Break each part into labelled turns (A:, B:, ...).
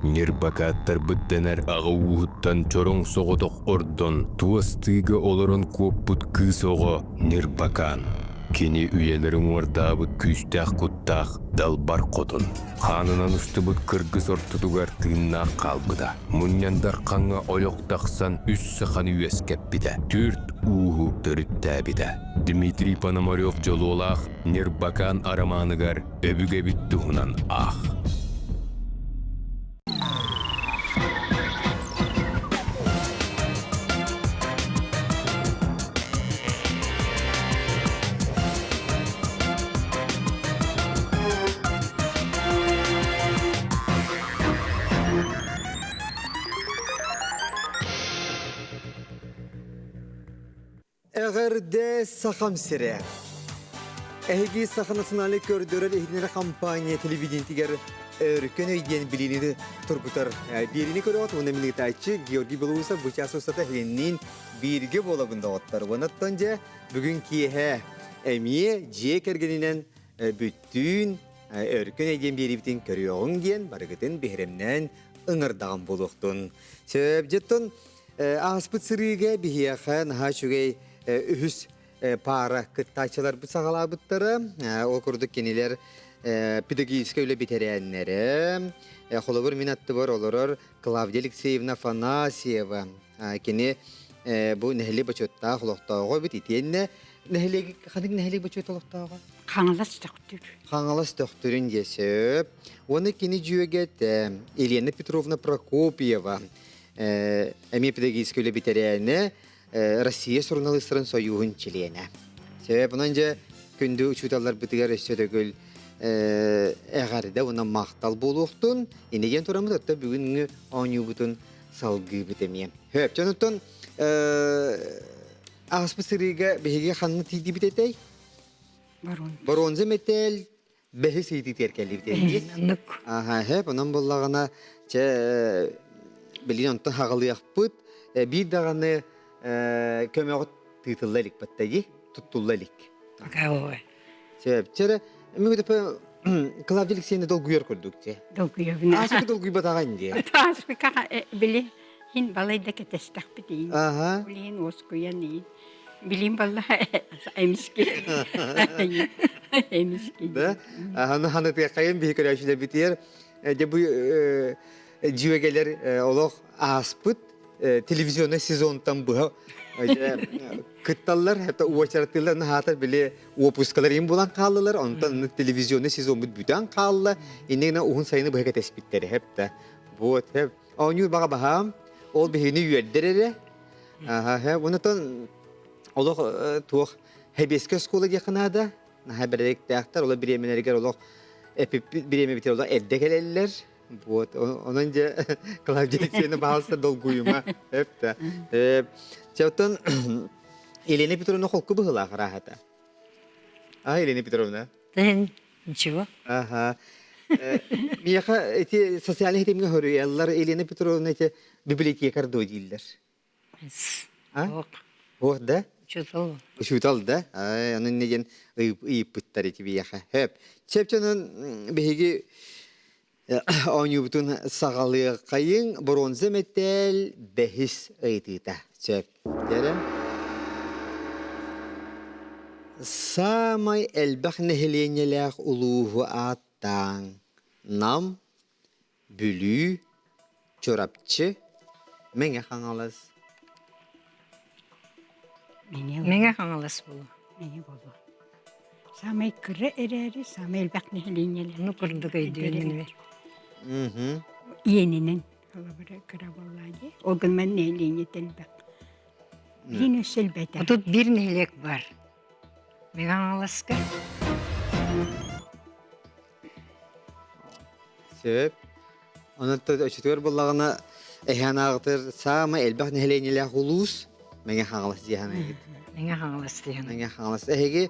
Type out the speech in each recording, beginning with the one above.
A: Ньырбакааттарбыт дэнэр аҕа ууһуттан чороҥ соҕотох ордон, туос тыыга олорон куоппут кыыс оҕо Ньырбакаан. Кини үйэлэри уҥуордаабыт күүстээх куттаах Далбар Хотун. Хаанынан устубут кыргыс ортотугар тыыннаах хаалбыта. Мунньан Дархаҥҥа ойох тахсан үс саханы үөскэппитэ, түөрт ууһу төрүттээбитэ. Дмитрий Пономарев дьолуолаах Ньырбакаан арамааныгар өбүгэбит туһунан аах.
B: Эҕэрдэ Сахам сирэ! Эһиги Саха национальнай көрдөрөр-иһитиннэрэр компания телевидениетигэр өркөн өй диэн билиини тургутар биэриини көрөҕүт уонна мин ыытааччы Георгий Белоусов бу чаас устата эһигинниин бииргэ буолабын доҕоттор. Уонаттан дьэ бүгүн киэһэ эмиэ дьиэ кэргэнинэн бүттүүн өркөн өй диэн биэриибитин көрүөҕүҥ диэн барыгытын биһирэмнээн ыҥырдаҕым буолуохтун. Сөп дьиттон Ааспыт сырыыга биһиэхэ наһаа үчүгэй үһүс паара кыттааччыларбыт саҕалаабыттара. Ол курдук кинилэр педагогическай үлэ бэтэрээннэрэ. Холобур, мин аттыбар олорор Клавдия Алексеевна Афанасьева. Кини бу нэһилиэк бочуоттаах олохтооҕо эбит. Итиэннэ нэһилиэк ханнык нэһилиэк бочуот олохтооҕо?
C: Хаҥалас Төхтүр.
B: Хаҥалас Төхтүрүн диэ сөп. Уонна кини дьүөгэтэ Елена Петровна Прокопьева. эмиэ педагогическай үлэ бэтэрээнэ, Россия суруналыыстарын сойууһун чилиэнэ. Сөп, онон дьэ күндү учууталларбытыгар өссө төгүл эҕэрдэ уонна махтал буолуохтун. Инньэ диэн тураммыт, оттон бүгүҥҥү оонньуубутун салгыыбыт эмиэ. Хөп, дьонуттан ааспыт сырыыга биһиги ханна тиийдибит этэй? Боруонза мэтээл бэһис ыйытыытыгар кэллибит эбит.
C: Оннук.
B: Аха, хэп, онон буллаҕына, чэ, билигин онтон хаҕылыахпыт. Биир даҕаны көмөҕө тыытылла илик баттаги, туттулла илик.
C: Ой.
B: Сөп, чэ, мүгүтөпө Клавдия Алексеевна долгуйар курдук те.
C: Долгуйабын.
B: Аасыка долгуйбатаҕа инди.
C: Аасыка били хин балайда кэтэстэхпит иин.
B: Аха.
C: Билин уоскуйан иин. Билим балла эмиски. Эмиски.
B: Да? Аны ханытыаххайын биһи көрөөчүлэрбитигэр дьэ бу дьүөгэлэр олох ааспыт телевизионный сезонтан быһа кытталлар, это уочаратылар наһаатар били уопускалар им булан хааллылар, онтон телевизионный сезонбут бүтэн хаалла, иннигинэ уһун сайыны быһа кэтэспиттэр хеп да. Вот, хеп. Оонньуур баҕа баһаам, ол биһигини үөрдэр эрэ. Аха, онтон олох туох хэбиэскэ оскуола диэххэ наада. Наһаа бэрээдэктээхтэр, олох бириэмэлэригэр олох эпиппит бириэмэбитигэр олох эрдэ кэлэллэр. Вот, онон дьэ Клавдия Алексеевна баһаалыста долгуйума. Эп да. Чэ, оттон Елена Петровна холку быһыылаах арааһата. А, Елена Петровна?
D: Тыһын, ничего.
B: Ага. Миэхэ эти социальный ситимҥэ хоруйаллар Елена Петровна эти библиотекарь дуо дииллэр.
D: А?
B: Ох, да?
D: Учутал.
B: Учутал да? Ай, аны не диэн ыйыппыттар ити биэхэ. Хөп. Чэпчэнэн биһиги оонньуубутун саҕалыаххайыҥ бронза мэтээл бэһис ыйытыыта. Сөп. Дэрэ. Саамай элбэх нэһилиэнньэлээх улууһу ааттааҥ. Нам, Бүлүү, Чурапчы, Мэҥэ Хаҥалас.
D: Мэҥэ Хаҥалас буолуо.
C: Мэҥэ буолуо. Саамай кыра эрээри, саамай элбэх нэһилиэнньэлээх.
D: Ну курдук өйдүүнүн.
C: Иэнинэн холобура кыра буоллаа дии. Ол гынан нэһилиэнньэтэ элбэх. Билин өссө элбэтэ.
D: Тут биир нэһилиэк бар. Мэҥэ Хаҥаласка.
B: Сөп. Онон өчүтүгэр буоллаҕына эһээн ааҕытыр саамай элбэх нэһилиэнньэлээх улуус Мэҥэ Хаҥалас диэһэн эһигит.
D: Мэҥэ Хаҥалас диэһэн.
B: Мэҥэ Хаҥалас. Эһиги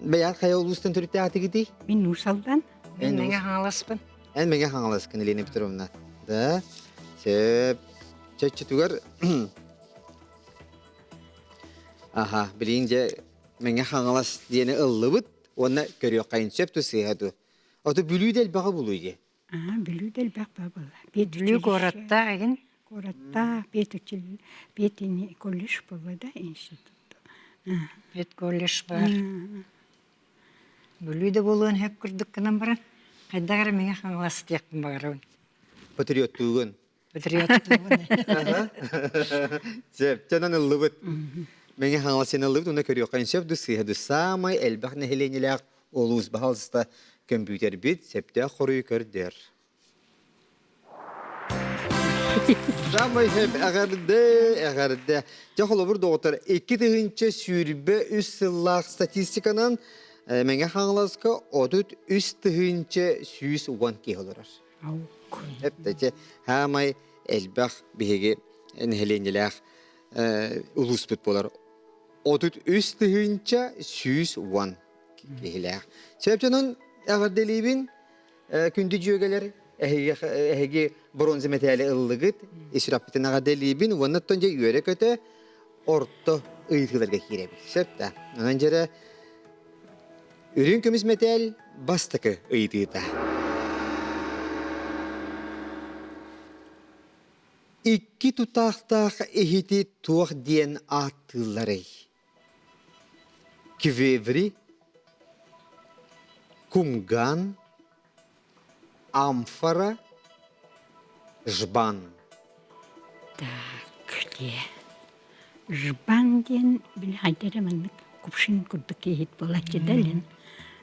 B: бэйэҕит хайа улуустан төрүттээхтигитий?
C: Мин Уус Алдан.
D: Мин Мэҥэ Хаҥаласпын.
B: Эн Мэҥэ Хаҥаласкын, Елена Петровна. Да. Сөп. Чөччүтүгэр Аха, билигин дьэ Мэҥэ Хаҥалас диэни ыллыбыт уонна көрүөххэйин сөп ту сыыһа дуу. Ото Бүлүү да элбэҕи булуй дии.
C: Аа, Бүлүү да элбэх баа буолла.
D: Бүлүү куораттаах игин.
C: Куораттаах, педучилище, педини колледж буолла да институт.
D: Педколледж баар. Бүлүү да буолуон сөп курдук гынан баран, хайдах эрэ Мэҥэ Хаҥалас диэхпин баҕарабын.
B: Патриоттуугун.
D: Патриоттуубун.
B: Сөп, дьонон ыллыбыт. Мэҥэ Хаҥалас сен ыллыбыт, уна көрүөххэ сөп ду сыыһа ду саамай элбэх нэһилиэнньэлээх улуус баһалыста көмпүүтэрбит сөптөөх хоруйу көрдөр. Самай сөп эҕэрдэ, эҕэрдэ. Дьэ холобур доҕоттор, 2023 сыллаах статистиканан Мэҥэ Хаҥаласка 33 110 киһи олорор. Эптече хаамай элбэх биһиги нэһилиэнньэлээх улууспут буолар. 33 110 киһилээх. Сөп дьонун эҕэрдэлиибин күндү дьүөгэлэр эһиги бронза мэтээли ыллыгыт исраппытын эҕэрдэлиибин уонна оттон дьэ үөрэ-көтө орто ыйытыыларга киирэбит. Сөп да. Онон дьэрэ Үрүҥ көмүс мэтээл бастакы ыйытыыта. Икки тутаахтаах иһити туох диэн ааттыылларый? Квеври, кумган, амфора, жбан.
C: Так, дии. Жбан диэн били хайда эрэ маннык кувшин курдук киһит буолааччы да илин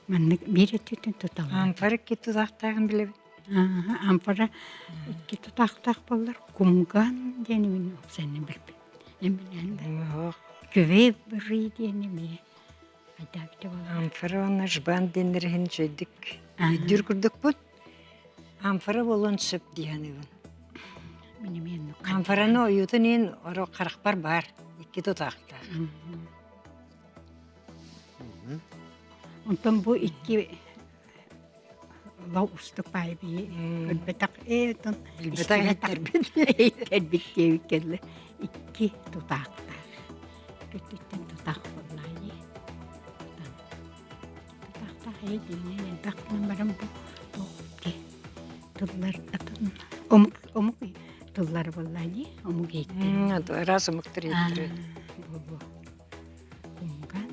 C: маннык биир өттүттэн туталлар.
D: Амфора икки тутаахтааҕын билэбин.
C: Амфора икки тутаахтаах буоллар кумган диэни мин уопсайынан билбит. Эн билээн да. Квеври диэни эмиэ
D: Амфора уонна жбан диэннэр иһин үчүгэйдик өйдүүр курдукпут. Амфора буолуон сөп дии саныыбын. Амфораны ойуутун иһин оро харахпар баар икки тутаахтаах.
C: Онтон бу икки лау уступай би көрбөтөх ээ отон
D: Билбэтэх иһиттэрбит.
C: иһиттэрбит диэбит кэллэ икки тутаахтаах көттүттэн тутаах буоллаайы тутаахтаах ээ диинэн элбэх гынан баран бу туох тыллар атын омук омук тыллар буоллаайы омук иһиттэр
D: Араас омуктар иһиттэр.
C: буолуо Кумган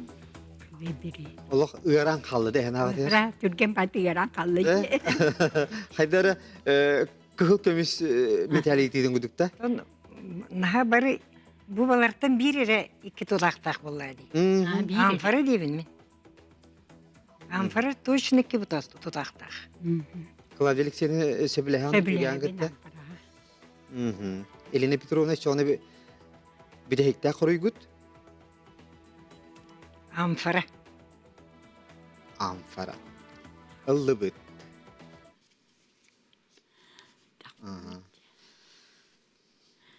C: выбери.
B: Олох ыараан хаалла да эһэн аҕатыгар.
C: Ыра түргэн баты ыараан хаалла.
B: Хайдара кыһыл көмүс металлитиитин кудукта.
D: Наһаа бары бу балартан биир эрэ икки тулаахтаах буолла дии. Амфара диибин мин. Амфара точно икки тутаахтаах.
B: Клавдия Алексеевна сөбүлэһэн кытта. Елена Петровна чоны бүтэһиктээх хоруйгут?
D: Амфора.
B: Амфора. Ыллыбыт.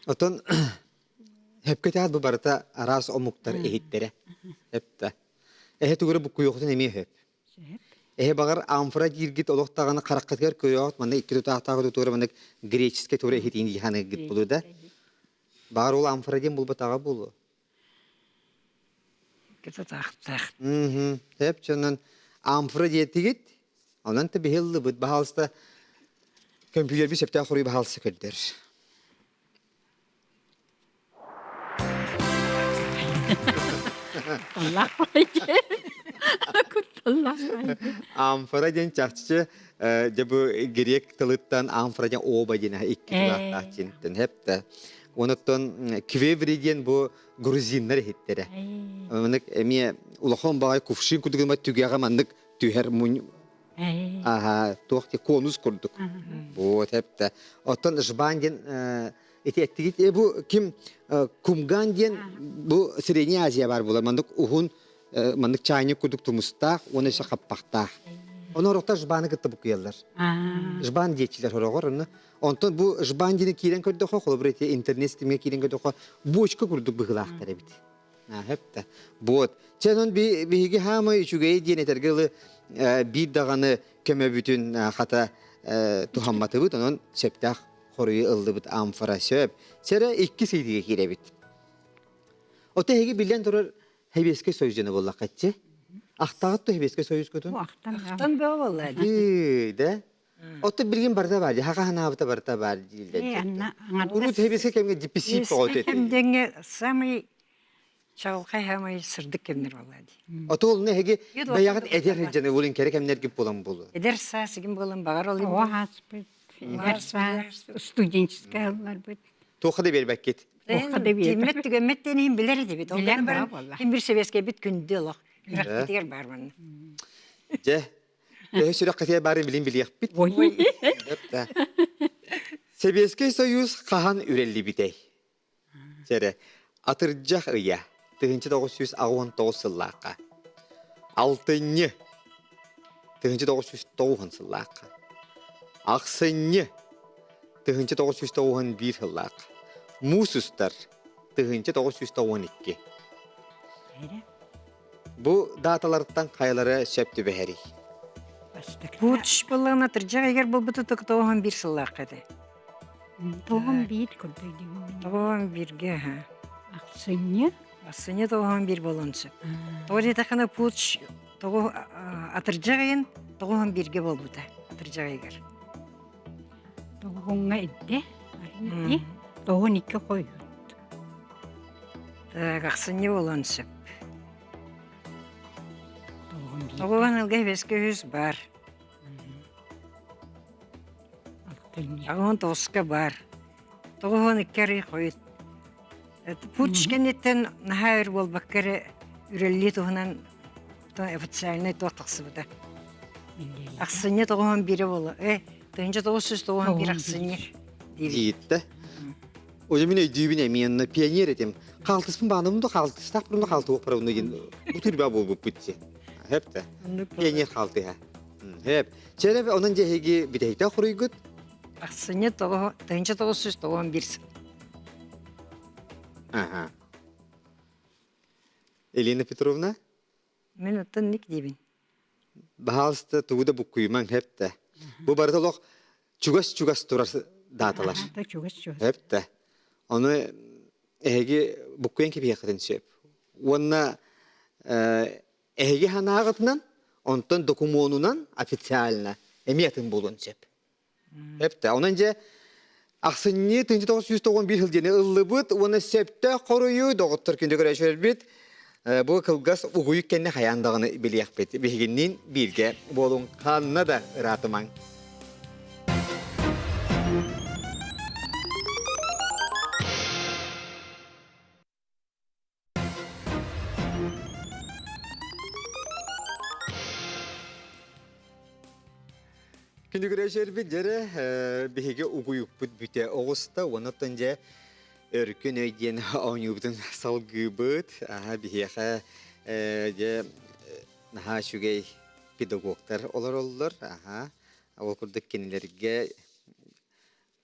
B: Отон хөпкө бу барыта араас омуктар иһиттэрэ. Эптэ. Эһэ тугура буккуйуохтун эмиэ хөп. Эһэ баҕар амфора дииргит олох даҕаны хараххытыгар көрөөт манна икки тутаахтаах тутуура маннык греческэй тура иһитиин дии ханыгыт булу да. Баҕар ол амфора диэн булбатаҕа буолуо.
D: Икки тутаахтаах.
B: Сөп чонон амфора диэтигит. Онон та биһи ыллыбыт баһаалыста көмпүүтэрбит сөптөөх хоруй баһаалыста көрдөр. Амфора диэн чахчы дьэ бу грек тылыттан амфора диэн оба диэн икки тылаахтаах диэнтэн хэптэ. Онуттан квеври диэн бу грузиннар иһиттэрэ. Маннык эмиэ улахан баҕай кувшин курдук түгэҕэ маннык түһэр Аха, туох конус курдук. Вот эптэ. Оттон жбан диэн Ити эттигит бу ким Кумган диэн бу Средняя Азия бар буолар. Маннык уһун маннык чайник курдук тумустаах уонна өссө хаппахтаах. Ону орохтор жбаны кытта букуйаллар. Жбан диэччилэр хороҕор онно. Онтон бу жбан диэни киирэн көрдөхө, холобур ити интернет ситимҥэ киирэн көрдөхө, бочка курдук быһыылаахтар эбит. Хэпта. Вот. Чэ, онон биһиги хаамай үчүгэйи диэн этэргэ ылы биир даҕаны көмөбүтүн хата туһамматыбыт, онон сөптөөх хоруйу ыллыбыт амфора сөп. Сэрэ икки ыйытыыга киирэбит. Ото эһиги биллэн турар Сэбиэскэй Союз дьоно буоллаххытчы. Ахтаҕыт да Сэбиэскэй Союзкутун?
D: Ахтан бөҕө буолла
B: дии. Да? Оттон билигин барыта баар дии, хаха ханаабыта барыта баар дииллэр.
C: Э, анна аҥардас
B: Урут хэбиэскэ кэмҥэ диписиит тоҕо
D: Кэм дэҥҥэ самый чаҕылхай самый сырдык кэмнэр буолла дии.
B: Ото ол эһиги бэйэҕит эдэр сылдьан улин кэрэ кэмнэргит буолан буолуо.
D: Эдэр саас игин буолан баҕар ол
C: Оҕо ааспыт, эдэр саас, студенческай ылларбыт.
B: Туохха да биэрбэккит.
C: Туохха да биэрбэт.
D: Тиммэт түгэммэт диэн иһин билэр этибит. Ол
C: Билэн
D: гынан баран
C: баа буолла.
D: ким бир сэбиэскэйбит күндү олох. Үрэхпитигэр баар манна.
B: Дьэ, төһө сүрэххитигэр баарын билин билиэхпит.
C: Ой.
B: Сэбиэскэй Союз хаһан үрэллибитэй? Сэрэ, атырдьах ыйа, 1989 сыллаахха. Алтынньы, 1990 сыллаахха. Ахсынньы, 1991 сыллаахха. Муус устар, 1992. Бу дааталартан хайалара сөп түбэһэрий?
D: Путч буоллаҕына атырдьах эгер буолбута тоҕуһун биир сыллаахха этэ.
C: Тоҕум биир курдук
D: Тоҕуһун бииргэ аха.
C: Ахсынньы.
D: Ахсынньы тоҕуһун биир буолуон сөп. Тоҕо диэтэххинэ путч тоҕу атырдьах ыйын тоҕуһун бииргэ буолбута атырдьах ыйыгар.
C: Тоҕуһуҥҥа ирдэ, арыйди, тоҕун икки хойут.
D: Так, ахсынньы буолуон сөп. Тоҕуһун ылга бэскэ үһүс бар. Аҕыһын тоҕуска бар. Тоҕуһун икки арый хойут. Путч кэнниттэн наһаа өр буолбакка эрэ үрэллии туһунан официальнай туох тахсыбыта. Ахсынньы тоҕуһун биирэ буолла. Э, 1991 ахсынньы
B: диибит. Уже мин өйдүүбүн эмиэ пионер этим. Хаалтыспын баанабын да хаалтыстаах да хаалтыһыах барабын деген бу түрбэ буолбуппут дии. Хэп Пионер хаалтыһа. Хэп. Чэрэ онон дьэһиги бүтэһиктээх хоруйгут.
D: Ахсынньы 1991 сыл.
B: Ага. Елена Петровна?
D: Мен оттон ник диибин.
B: Баһаалыста тугу да буккуйумаҥ хэп Бу барыта олох чугас-чугас турар дааталар.
C: Чугас-чугас.
B: Хэп Ону эһиги буккуйан кэбиһиэххитин сөп. Уонна эһиги санааҕытынан, онтон докумуонунан официально эмиэ атын буолуон сөп. Эптэ. Онон дьэ ахсынньы 1991 сыл диэни ыллыбыт уонна сөптөөх хоруйу доҕоттор күндү көрөөччүлэрбит бу кылгас угуйук кэннэ хайаан даҕаны билиэхпит. Биһигинниин бииргэ буолуҥ ханна да ыраатымаҥ. Күнүгүрэ дьэрэ биһиги угуйукпут бүтэ оҕуста уонна дьэ өркөн өй диэн оонньуубутун салгыыбыт. Аха биһиэхэ дьэ наһаа үчүгэй педагогтар олороллор. Аха ол курдук кинилэргэ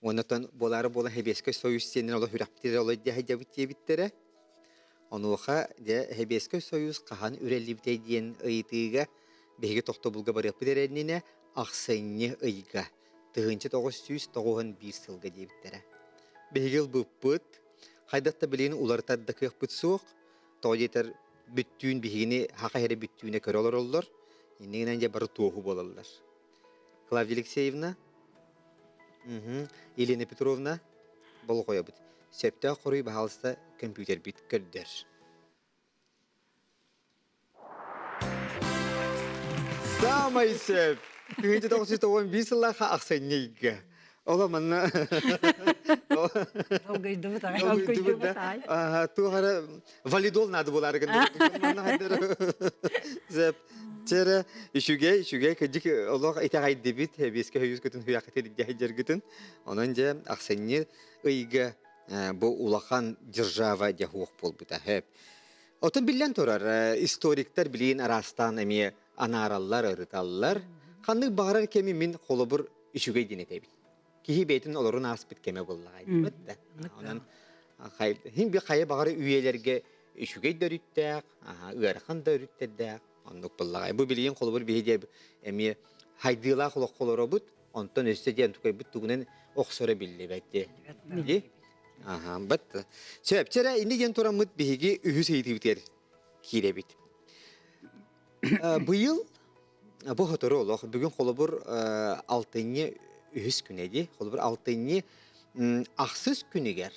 B: Оннотон буолаары буолан Сэбиэскэй Союз диэнин олох үрэхпитигэр олой диэхайдабыт диэбиттэрэ. Онуоха дьэ Сэбиэскэй Союз хаһан үрэллибитэй диэн ыйытыыга биһиги тохтобулга барыахпыт эрэ иннинэ ахсынньы ыйга 1991 сылга диэбиттэрэ. Биһиги ылбыппыт, хайдах да билигин уларытар да кыахпыт суох. Тоҕо диэтэр бүттүүн биһигини хаха эрэ бүттүүнэ көрө олороллор. Иннигинэн дьэ бары туоһу буолаллар. Клавдия Алексеевна, Елена Петровна болҕойобут. Сөптөөх хоруй баһаалыста көмпүүтэрбит көрдөр. Саамай сөп! 1991 сыллаахха ахсынньы ыйга. Ола манна
D: Долгуйдубут аҕай.
B: Долгуйдубут да. Туох эрэ валидол надо буолаары гынна. Сөп. Чэрэ, үчүгэй, үчүгэй, кырдьык олох итэҕэйдибит, биэскэ өйүскүтүн хуйахытын дьэргитин. Онон дьэ, ахсынньы ыйга бу улахан держава дьэ хуох буолбута. Хөп. Отон биллэн турар, историктар билигин араастаан эмиэ анаараллар, ырыталлар. Ханнык баҕарар кэми мин холобур үчүгэй диэн этэбин. Киһи бэйэтин олорун ааспыт кэмэ буоллаҕа диэбит да. Онон хин би хайа баҕар үйэлэргэ үчүгэй да өрүттээх, ыарахан да өрүттэрдээх оннук буоллаҕа. Бу билигин холобур биһи диэ эмиэ хайдыылаах олоххо олоробут, онтон өссө диэн тукайбыт тугунан охсоро биллибэт диэ. Били? Аха, бат. Сөп, чэрэ инни диэн тураммыт биһиги үһүс ыйытыыбытыгар киирэбит. Быйыл Бу сотору олох. Бүгүн холобур алтынньы үһүс күнэ дии. Холобур алтынньы ахсыс күнүгэр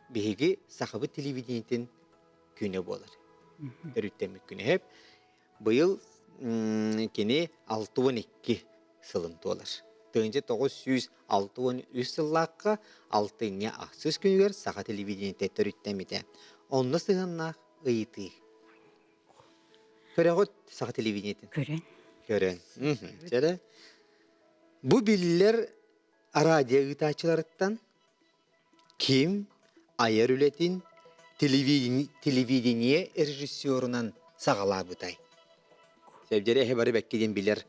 B: биһиги сахабыт телевидениетин күнэ буолар. Төрүттэммит күнэ. Хеп быйыл кини 62 сылын туолар. 1963 сыллаахха алтынньы ахсыс күнүгэр саха телевидениетэ төрүттэммитэ. Онно сыһыаннаах ыйытыы. Көрөҕүт саха телевидениетин?
C: Көрөн.
B: Көрөн. Чэрэ. Бу биллэр радио ыытааччыларыттан ким айар үлэтин телевидение режиссерунан саҕалаабытай? Сэбдьэри эһэ бары бэккэ диэн билэр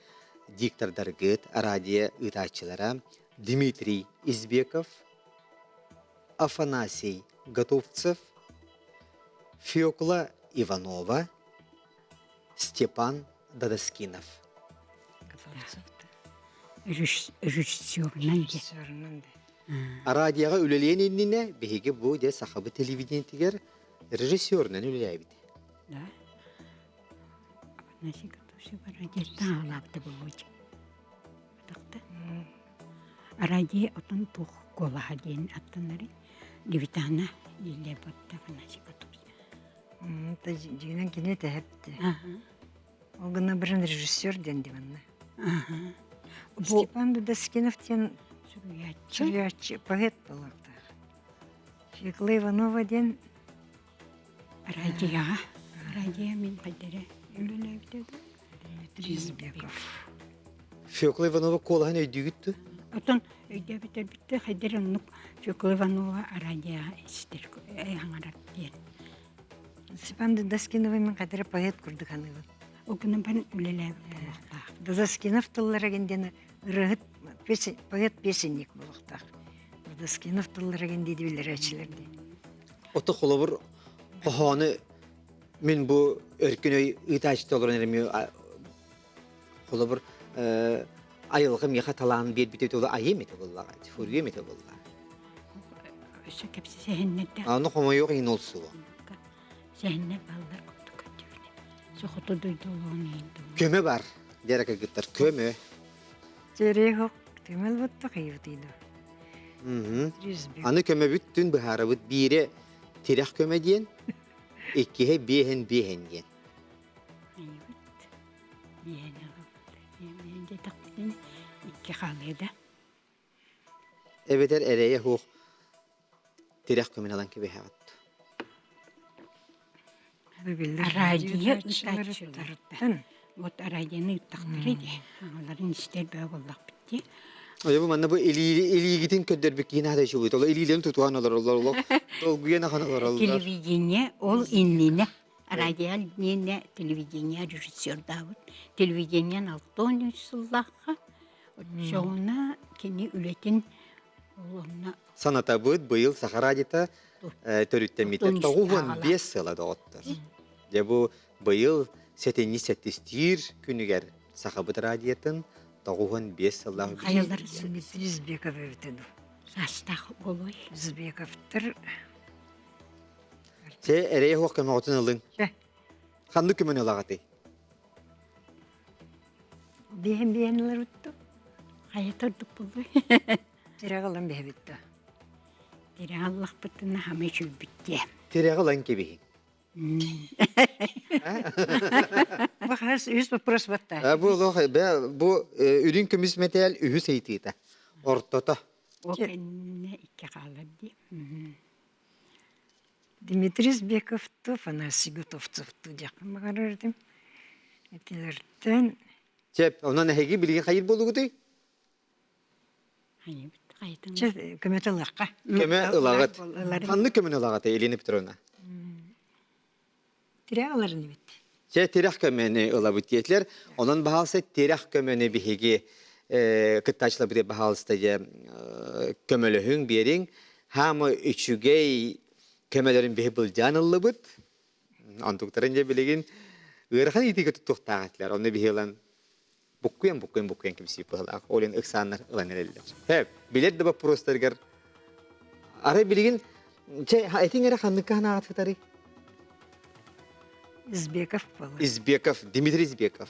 B: диктордаргыт, радио ыытааччылара Дмитрий Избеков, Афанасий Готовцев, Фекла Иванова, Степан Дадаскинов.
C: Режиссерунан
D: Режиссерунан
B: да. Радиоҕа үлэлиэн иннинэ биһиги бу дьэ сахабыт телевидениетигэр режиссерунан үлэлээбит.
C: Да. Афанасий Готовцев радиоттан аҕалаабыта буолуо Атахта. Радио отон туох куолаһа диэн аттанары Левитана дииллэр батта Афанасий Готовцев.
D: Дьиҥинэн кини тэһэпти. Ол гына баран режиссер диэн диванна. Степан Дадаскинов диэн суруйааччы, поэт буолуохтаах. Фекла Иванова диэн
C: Радиоҕа. Радио мин хайдары үлэлээбитэ да.
D: Дмитрий Избеков.
B: Фекла Иванова куолаһын өйдүүгүт дуу?
C: Отон өйдөөбүтэрбиттэ хайдары оннук Фекла Иванова радиоҕа истэр хаҥарар диэн.
D: Степан Дадаскиновы мин хайдары поэт курдук саныыбын.
C: Ол гынан баран үлэлээбит буолуохтаах.
D: Дадаскинов тыллара диэн ырыаһыт поэт песенник буолуохтаах. Дадаскинов тыллара дии биллэрээччилэр дии.
B: Ото холобур хоһоону мин бу өркүн өй ыытааччыта олорон эрэ холобур айылҕа миэхэ талаан биэрбитэ тула айым этэ буоллаҕа фурьем этэ буолла.
C: Өссө кэпсэһиннэрдэ.
B: Аны хомойуох иһин ол суох.
C: Сэһэннэр баллар курдук өттүбүт. Сохото дойду олоҕун иһин
B: Көмө бар, диэра кыргыттар, көмө.
D: Тереһок түмэл бутта кыйыбытыйда.
B: Аны көмөбүт түн быһаарабыт биирэ тирэх көмө диэн, иккиһэ биэһэн биэһэн диэн.
C: Айыбыт биэһэн аҕабыт. Биэһэн диэтэхпитинэ икки хаалыа да.
B: Эбэтэр эрэйэ суох тирэх көмөнү ылан кэбиһэҕит.
C: Радио ыытааччыларыттан вот радионы ыыттахтара дии. Аҕаларын истэр бөҕө буоллахпыт дии.
B: Ой, бу манна бу илиигитин көрдөрбүт киһи наада үчүгэй. Оло илиилэрин тутуһан олороллор, олох долгуйан ахан олороллор.
C: Телевидение ол иннинэ радио иннинэ телевидение режиссердаабыт. Телевидениен 63 сыллаахха оччоҕуна кини үлэтин ол онно
B: Санатабыт быйыл Саха радиота төрүттэммитэ 95 сыла доҕоттор. Дьэ бу быйыл сэтинньи сэттистиир күнүгэр Сахабыт радиотын 95 сыллаах
C: Хайалар
D: Дмитрий Збеков эбитэ дуу.
C: Саастаах буолуой.
D: Збековтар
B: Чэ, эрэй оһох көмөҕүтүн ылыҥ. Ханнык көмөнү ылаҕытый?
D: Биэһин биэһин ылар утту.
C: Хайа тордук буолуой.
D: Тирэҕи ылан биһэбит да.
C: Тирэҕи ыллахпытына хамай үчүйбүт диэ.
B: Тирэҕи ылан кэбиһиҥ.
D: Бу хас үс вопрос батта.
B: Бу олох бу үрүҥ көмүс мэтээл үһүс ыйытыыта. Ортото.
C: Ол кэннэ икки хаалар дии.
D: Дмитрий Сбековту, Афанасий Готовцевту диэхпин баҕарар этим. Итилэртэн
B: Чэп, онон эһиги билигин хайыр буолугутуй?
D: Чэ, көмөтө ылыахха.
B: Көмө ылаҕыт. Ханнык көмөнү ылаҕыт, Елена Петровна?
D: Тирэх ыларын эбит.
B: Чэ, тирэх көмөнү ылабыт диэтилэр. Онон баһаалыста тирэх көмөнү биһиги кыттааччыларбытыгар баһаалыста дьэ көмөлөһүҥ, биэриҥ. Хаама үчүгэй көмөлөрүн биһи былдьаан ыллыбыт. Онтуктарын дьэ билигин ыарахан иитиигэ туттуохтаах этилэр. Онно биһи ылан буккуйан буккуйан буккуйан кэпсиир быһалаах. Ол иһин ыксааннар ылан эрэллэр. Хэп, билэр да боппуруостарыгар арай билигин чэ этиҥ эрэ ханныкка санааҕыт сытарый?
D: Избеков буолар.
B: Избеков, Дмитрий Избеков.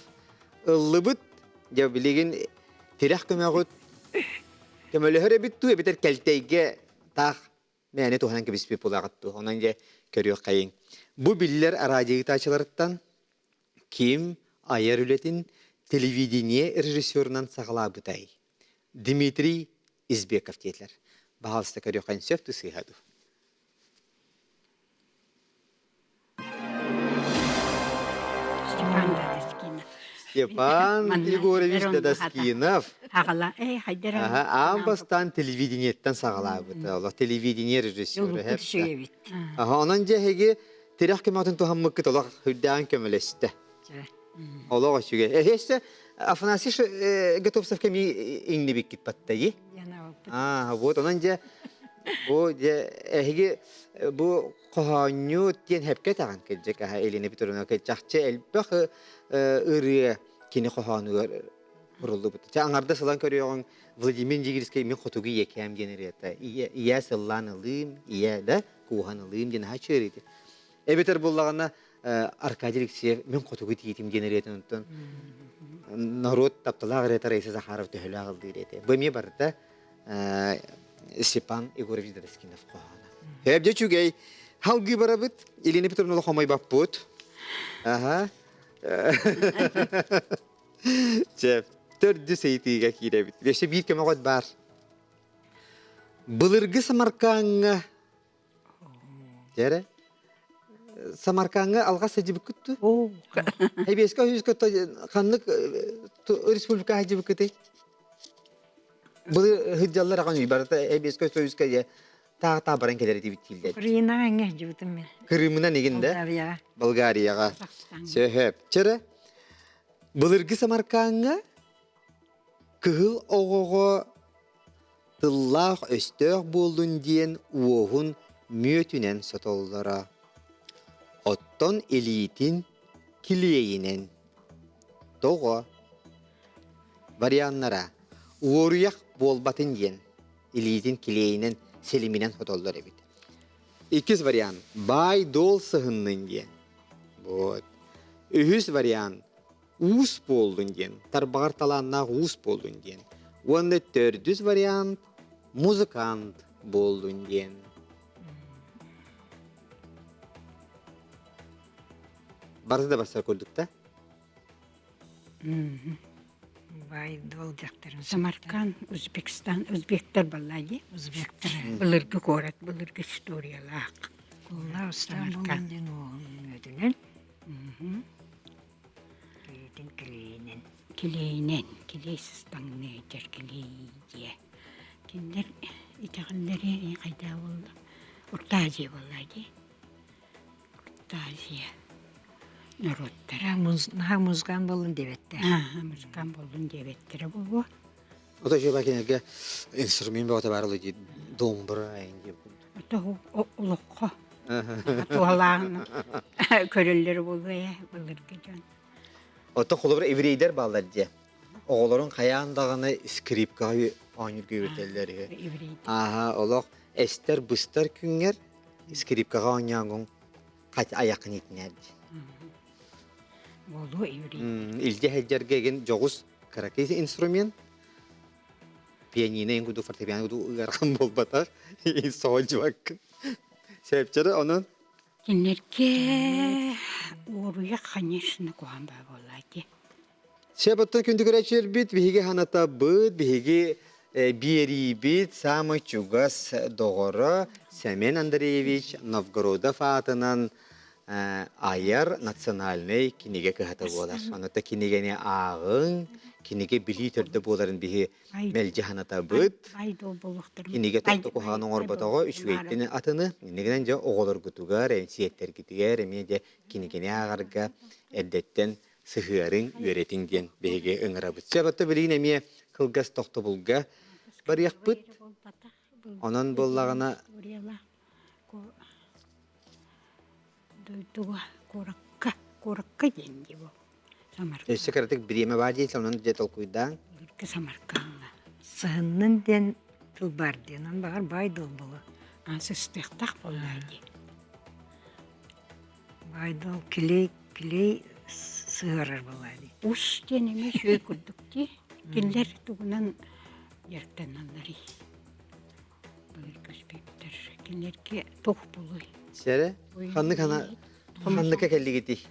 B: Ыллыбыт, дьэ билигин тирэх көмөҕүт көмөлөһөр эбит дуу, эбэтэр кэлтэйгэ таах мээнэ туһанан кэбиспит буолаҕыт дуу. Онон дьэ көрүөххэйиҥ. Бу биллэр араадьыйытааччыларыттан ким айар үлэтин телевидение режиссерунан саҕалаабытай? Дмитрий Избеков диэтилэр. Баһаалыста көрүөххэ сөп дуу сыыһа дуу?
C: Степан Дадаскинов.
B: Степан Егорович Дадаскинов.
C: Аҕала, эй, хайдара.
B: Аан бастаан телевидениеттэн саҕалаабыт. Олох телевидение режиссера. Аха, онон дьэ эһиги тирэх көмөтүн туһаммыккыт олох үрдээн көмөлөстө. Олох үчүгэй. Эһиэссе Афанасий Готовцев кэми иҥнибиккит баттайы. Аа, вот онон дьэ бу дьэ эһиги бу хоһоонньу диэн хэпкэ таҕан кырдьык аха Елена Петровна чахчы элбэх ырыа кини хоһоонугар уруллубут. Ча аңарда сылан көрүөҕүҥ Владимир Индигирскэй мин хотугу ийэкээм диэн ырыата. Ийэ сыллаан ылыым, ийэ да кууһан ылыым диэн аха чыырыйды. Эбэтэр буллаҕына Аркадий Алексеев мин хотугу тиитим диэн ырыатын онтон норуот тапталаах ырыата Раиса Захаров төһөлөөх ыллыыр этэ. Бу эмиэ барыта Степан Егорович Дадаскинов хоһооно. Эбдэ үчүгэй. Халгыы барабыт. Елена Петровна хомойбаппыт. Аха. Чэ, төрдүс ыйытыыга киирэбит. Өссө биир көмөҕөт баар. Былыргы Самаркааҥҥа Дьэрэ. Самаркаҥҥа алҕас сылдьыбыккыт дуу? Эбиэскэ үһүскэ ханнык республика сылдьыбыккытый? Былыр сылдьаллар аҕан барыта Эбиэскэ Союзка дьэ таах баран кэлэр этибит дииллэр.
D: Украинаҕа эҥэ сылдьыбытым мен.
B: Крымынан игин да?
D: Болгарияҕа.
B: Болгарияҕа. Сөһөп. Чэрэ. Былыргы Самаркаҥҥа кыһыл оҕоҕо Тыллаах-өстөөх буоллун диэн уоһун мүөтүнэн сотоллоро, оттон илиитин килиэйинэн. Тоҕо? Варианнара: уоруйах буолбатын диэн илиитин килиэйинэн силиминэн сотоллор эбит. Иккис вариант баай-дуол сыһыннын диэн. Вот. Үһүс вариант уус буоллун диэн, тарбаҕар талааннаах уус буоллун диэн. Уонна төрдүс вариант музыкант буоллун диэн. Барыта да барсар курдук да?
D: Бай дол дьахтарын.
C: Самарканд, Узбекистан, узбектар балла дии.
D: Узбектар.
C: Былыргы куорат, былыргы историялаах.
D: Кулла Устан буоллун диэн уоһун мүөтүнэн. Килиитин килиинэн.
C: Килиинэн, килиэй сыстаҥныы дьэр килиэй диэ. Кинилэр итэҕэллэри хайдаа буолла? Орто Азия буолла дии. Орто Азия норуоттара.
D: Наһаа музыкант буоллун диэбэттэр.
C: Аа, музыкант буоллун диэбэттэрэ буолуо.
B: Ото жеба кинилэргэ инструмент бөҕөтө баар дии домбра диэн
C: Ото олоххо туһалааҕын көрөллөр буолуо ээ былыргы дьон.
B: Оттон холобура еврейдэр бааллар дии. Оҕолорун хайаан даҕаны скрипкаҕа оонньуурга үөрэтэллэр үһү. Ааһа олох эстэр быстар күҥҥэр скрипкаҕа оонньооҥҥун айаххын иитинээр дии.
C: Буолуо еврей.
B: Илдьэ сылдьарга игин дьоҕус кыракый инструмент пианино эн курдук фортепиано курдук ыарахан буолбатах соһуччубаккын сөпчөрө онон
C: Кинилэргэ уоруйах, конечно, куһаҕан баа буоллаа дии.
B: Сөп оттон күндү көрөөччүлэрбит биһиги санатабыт, биһиги биэриибит саамай чугас доҕоро Сэмэн Андреевич Новгородов аатынан айар национальнай кинигэ кыһата буолар. Онута кинигэни ааҕыҥ, кинигэ билии төрдө буоларын биһи мэлдьи санатабыт. Кинигэ тохто куһаҕан оҥорботоҕо үчүгэйтэн атыны. Иннигинэн дьэ оҕолоргутугар, сиэттэргитигэр эмиэ дьэ кинигэни ааҕарга эрдэттэн сыһыарыҥ, үөрэтиҥ диэн биһиги ыҥырабыт. Сөп, билигин эмиэ кылгас тохтобулга барыахпыт. Онон буоллаҕына
C: Дойдуга куоракка, куоракка диэн дии бу. Самарканд.
B: Өссө кыратык бириэмэ баар дии, онон дьэ толкуйдаан.
C: Былыргы Самаркаҥҥа.
D: Сыһыннын диэн тыл баар диэн, он баҕар баай дыл буолуо.
C: А сыстыахтаах буоллаа дии.
D: Баай дыл килей, килей. Сыһыарар буоллаа дии.
C: Ус диэн эмиэ үчүгэй курдук дии. Кинилэр тугунан дьарыктаналларый? Былыргы успектар. Кинилэргэ туох буолуой?
B: Сэрэ, ханнык хана ханныкка кэллигитий?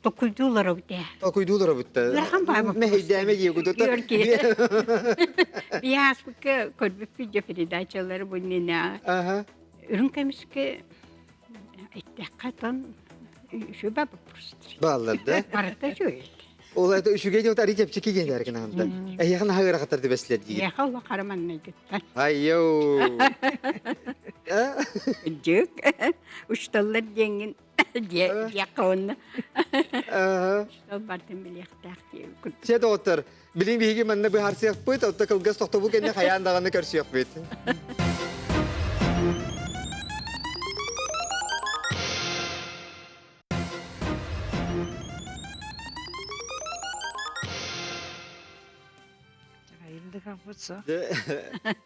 C: Токуйдуулар обутэ.
B: Токуйдуулар обутта.
C: Ыарахан баай
B: Мэһэйдээмэ дии кудута.
C: Биһааспыкка көрбүппүт дьэ передачалары бу иннинэ.
B: Аха.
C: Үрүҥ көмүскэ эттэххэ тон үчүгэй боппурустар.
B: Бааллар да?
C: Барыта үчүгэй.
B: Ол это үчүгэй диэн ари чэпчэки диэн эргин аһында. Эһиэхэ наһаа ыарахаттар дибэслэр диир.
C: Эһиэхэ улахан хара маннайгыттан.
B: Айയോ.
C: Дьык. Учталлар диэҥҥин диэххэ уонна. Учтал бартын билиэхтээх диэбит.
B: Чэ доҕоттор, билин биһиги манна быһаарсыахпыт, отто кылгас тохтобул кэннэ хайаан даҕаны көрсүөхпүт.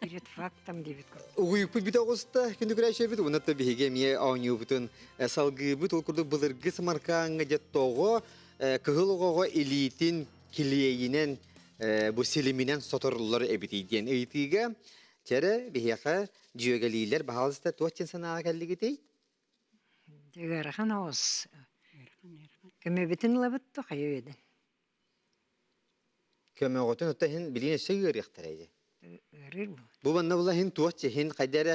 D: Перед фактом диэбит курдук.
B: Угуйукпут бүтэ оҕуста күндү күрээччибит уонна биһиги эмиэ оонньуубутун салгыыбыт. Ол курдук былыргы Самаркааҥҥа дьэ тоҕо кыһыл оҕоҕо илиитин килиэйинэн бу силиминэн соторуллар эбитий диэн ыйытыыга чэрэ биһиэхэ дьүөгэлиилэр баһаалыста туох диэн санааҕа кэллигитий?
D: Ыарахан оҕус. Көмөбүтүн ылабыт да хайа үөдэн.
B: Көмөҕүтүн оттон иһин билигин өссө ыарыахтара дии.
D: Ыарыыр буолар.
B: Бу манна була иһин туох иһин хайда эрэ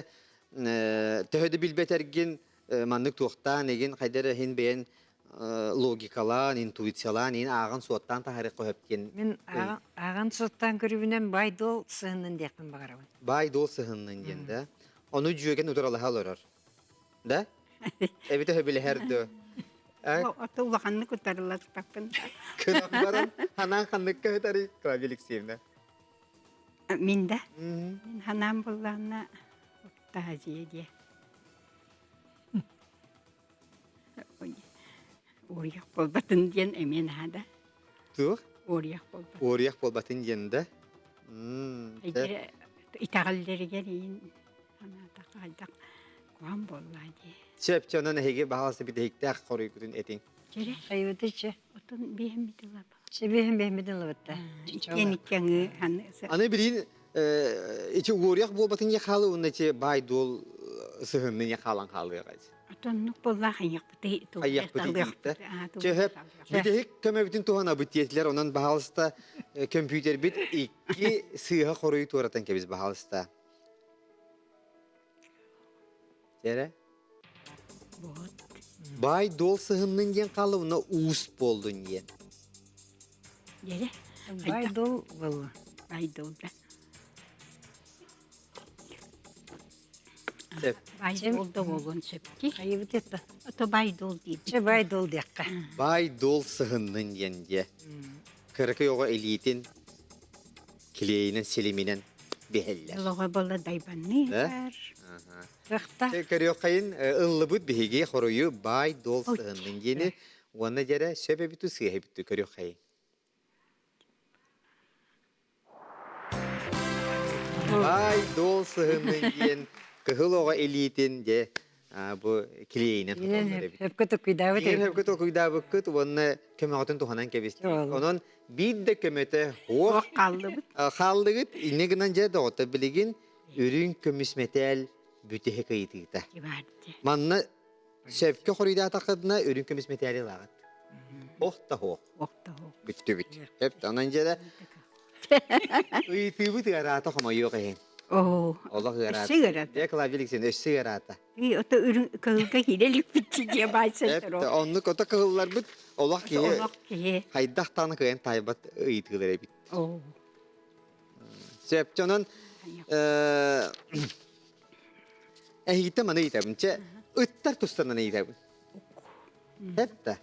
B: төһө да билбэтэргин маннык туохтаан игин хайда эрэ иһин бэйэн логикалаан, интуициялаан, иһин ааҕан суоттаан таһаарыахха сөп диэн.
D: Мин ааҕан суоттаан көрүүбүнэн баай-дуол сыһыннын диэхпин баҕарабын.
B: Баай-дуол сыһыннын диэн да. Ону дьүөгэн утаралаһа олорор. Да? Эбитэ сөбүлэһэр дуо?
C: Ото улаханнык утарыласпаппын.
B: Кынан баран ханаан ханныкка ыытарый Клавдия Алексеевна?
C: Мин да? Мин ханаан буллаҕына таһадьыйа диэ. Уоруйах буолбатын диэн эмиэ наада.
B: Туох?
C: Уоруйах буолбатын.
B: Уоруйах буолбатын диэн да?
C: Итэҕэллэригэр иин санаатахха хайдах куһаҕан буоллаа дии.
B: Сөп, чэ, онон эһиги баһаалыста бүтэһиктээх хоруйгутун этиҥ.
C: Чэрэ.
D: Хайыбыты чэ.
C: Отон биэһэммит ылаба.
D: Чэ биэһэм биэһэммит ылабытта.
C: Иккиэн икки
B: Аны билигин ити уоруйах буолбатын не хаалы уонна ити баай-дуол сыһынны не хаалан хаалыаҕа.
C: Отоннук буоллаах айыахпыты
B: Айыахпыты диитэ. Чөһөп, бүтэһик көмөбүтүн туһанабыт диэтилэр, онон баһаалыста көмпүүтэрбит икки сыыһа хоруйу туоратан кэбис баһаалыста. Эрэ?
C: Вот.
B: Баай дуол сыһыннын диэн хаалла уонна уус буоллун диэн.
C: Дьэрэ.
D: Баай дуол буолла.
C: Баай дуол да.
B: Сөп.
C: Баай дуол да буолуон сөп дии.
D: Хайыбыт это.
C: Ото баай дуол диир.
D: Чэ баай дуол диэххэ.
B: Баай дуол сыһыннын диэн диэ. Кыракый оҕо илиитин килиэйинэн силиминэн биһэллэр.
C: Олоҕо буолла дайбанныыр.
D: Кыахта.
B: Көрүөххэйин ыллыбыт биһиги хоруйу баай дуол сыһыннын диэни уонна дьэрэ сөп эбиту сыыһа эбиту көрүөххэйин. Баай дуол сыһыннын диэн кыһыл оҕо илиитин дьэ бу килиэйинэн туталлар эбит.
D: Хөпкө токуйдаабыт.
B: Хөпкө токуйдаабыккыт уонна көмөҕүтүн туһанан кэбистибит. Онон биир да көмөтө суох
C: хааллыбыт.
B: Хааллыгыт. Инньэ гынан дьэ доҕоттор билигин үрүҥ көмүс мэтээл бүтэһик ыйытыыта. Манна сөпкө хоруйдаатаххытына үрүҥ көмүс мэтээли ылаҕыт. Ох да суох.
C: Ох да суох.
B: Бүттүбүт. Сөп, онон дьэ ыйытыыбыт ыараата хомойуох иһин.
C: Оо.
B: Олох ыараата.
C: Өссө ыараата.
B: Дьэ, Клавдия Алексеевна, өссө ыараата.
C: Ото үрүҥ кыһылга киирэ иликпит дьиэ баайсан
B: Оннук ото кыһылларбыт олох киһи
C: олох киһи
B: хайдах даҕаны кыайан таайбат ыйытыылар эбит. Сөп, онон эһигиттэн маны ыйытабын. Чэ, ыттар тустарынан ыйытабын. Эп да.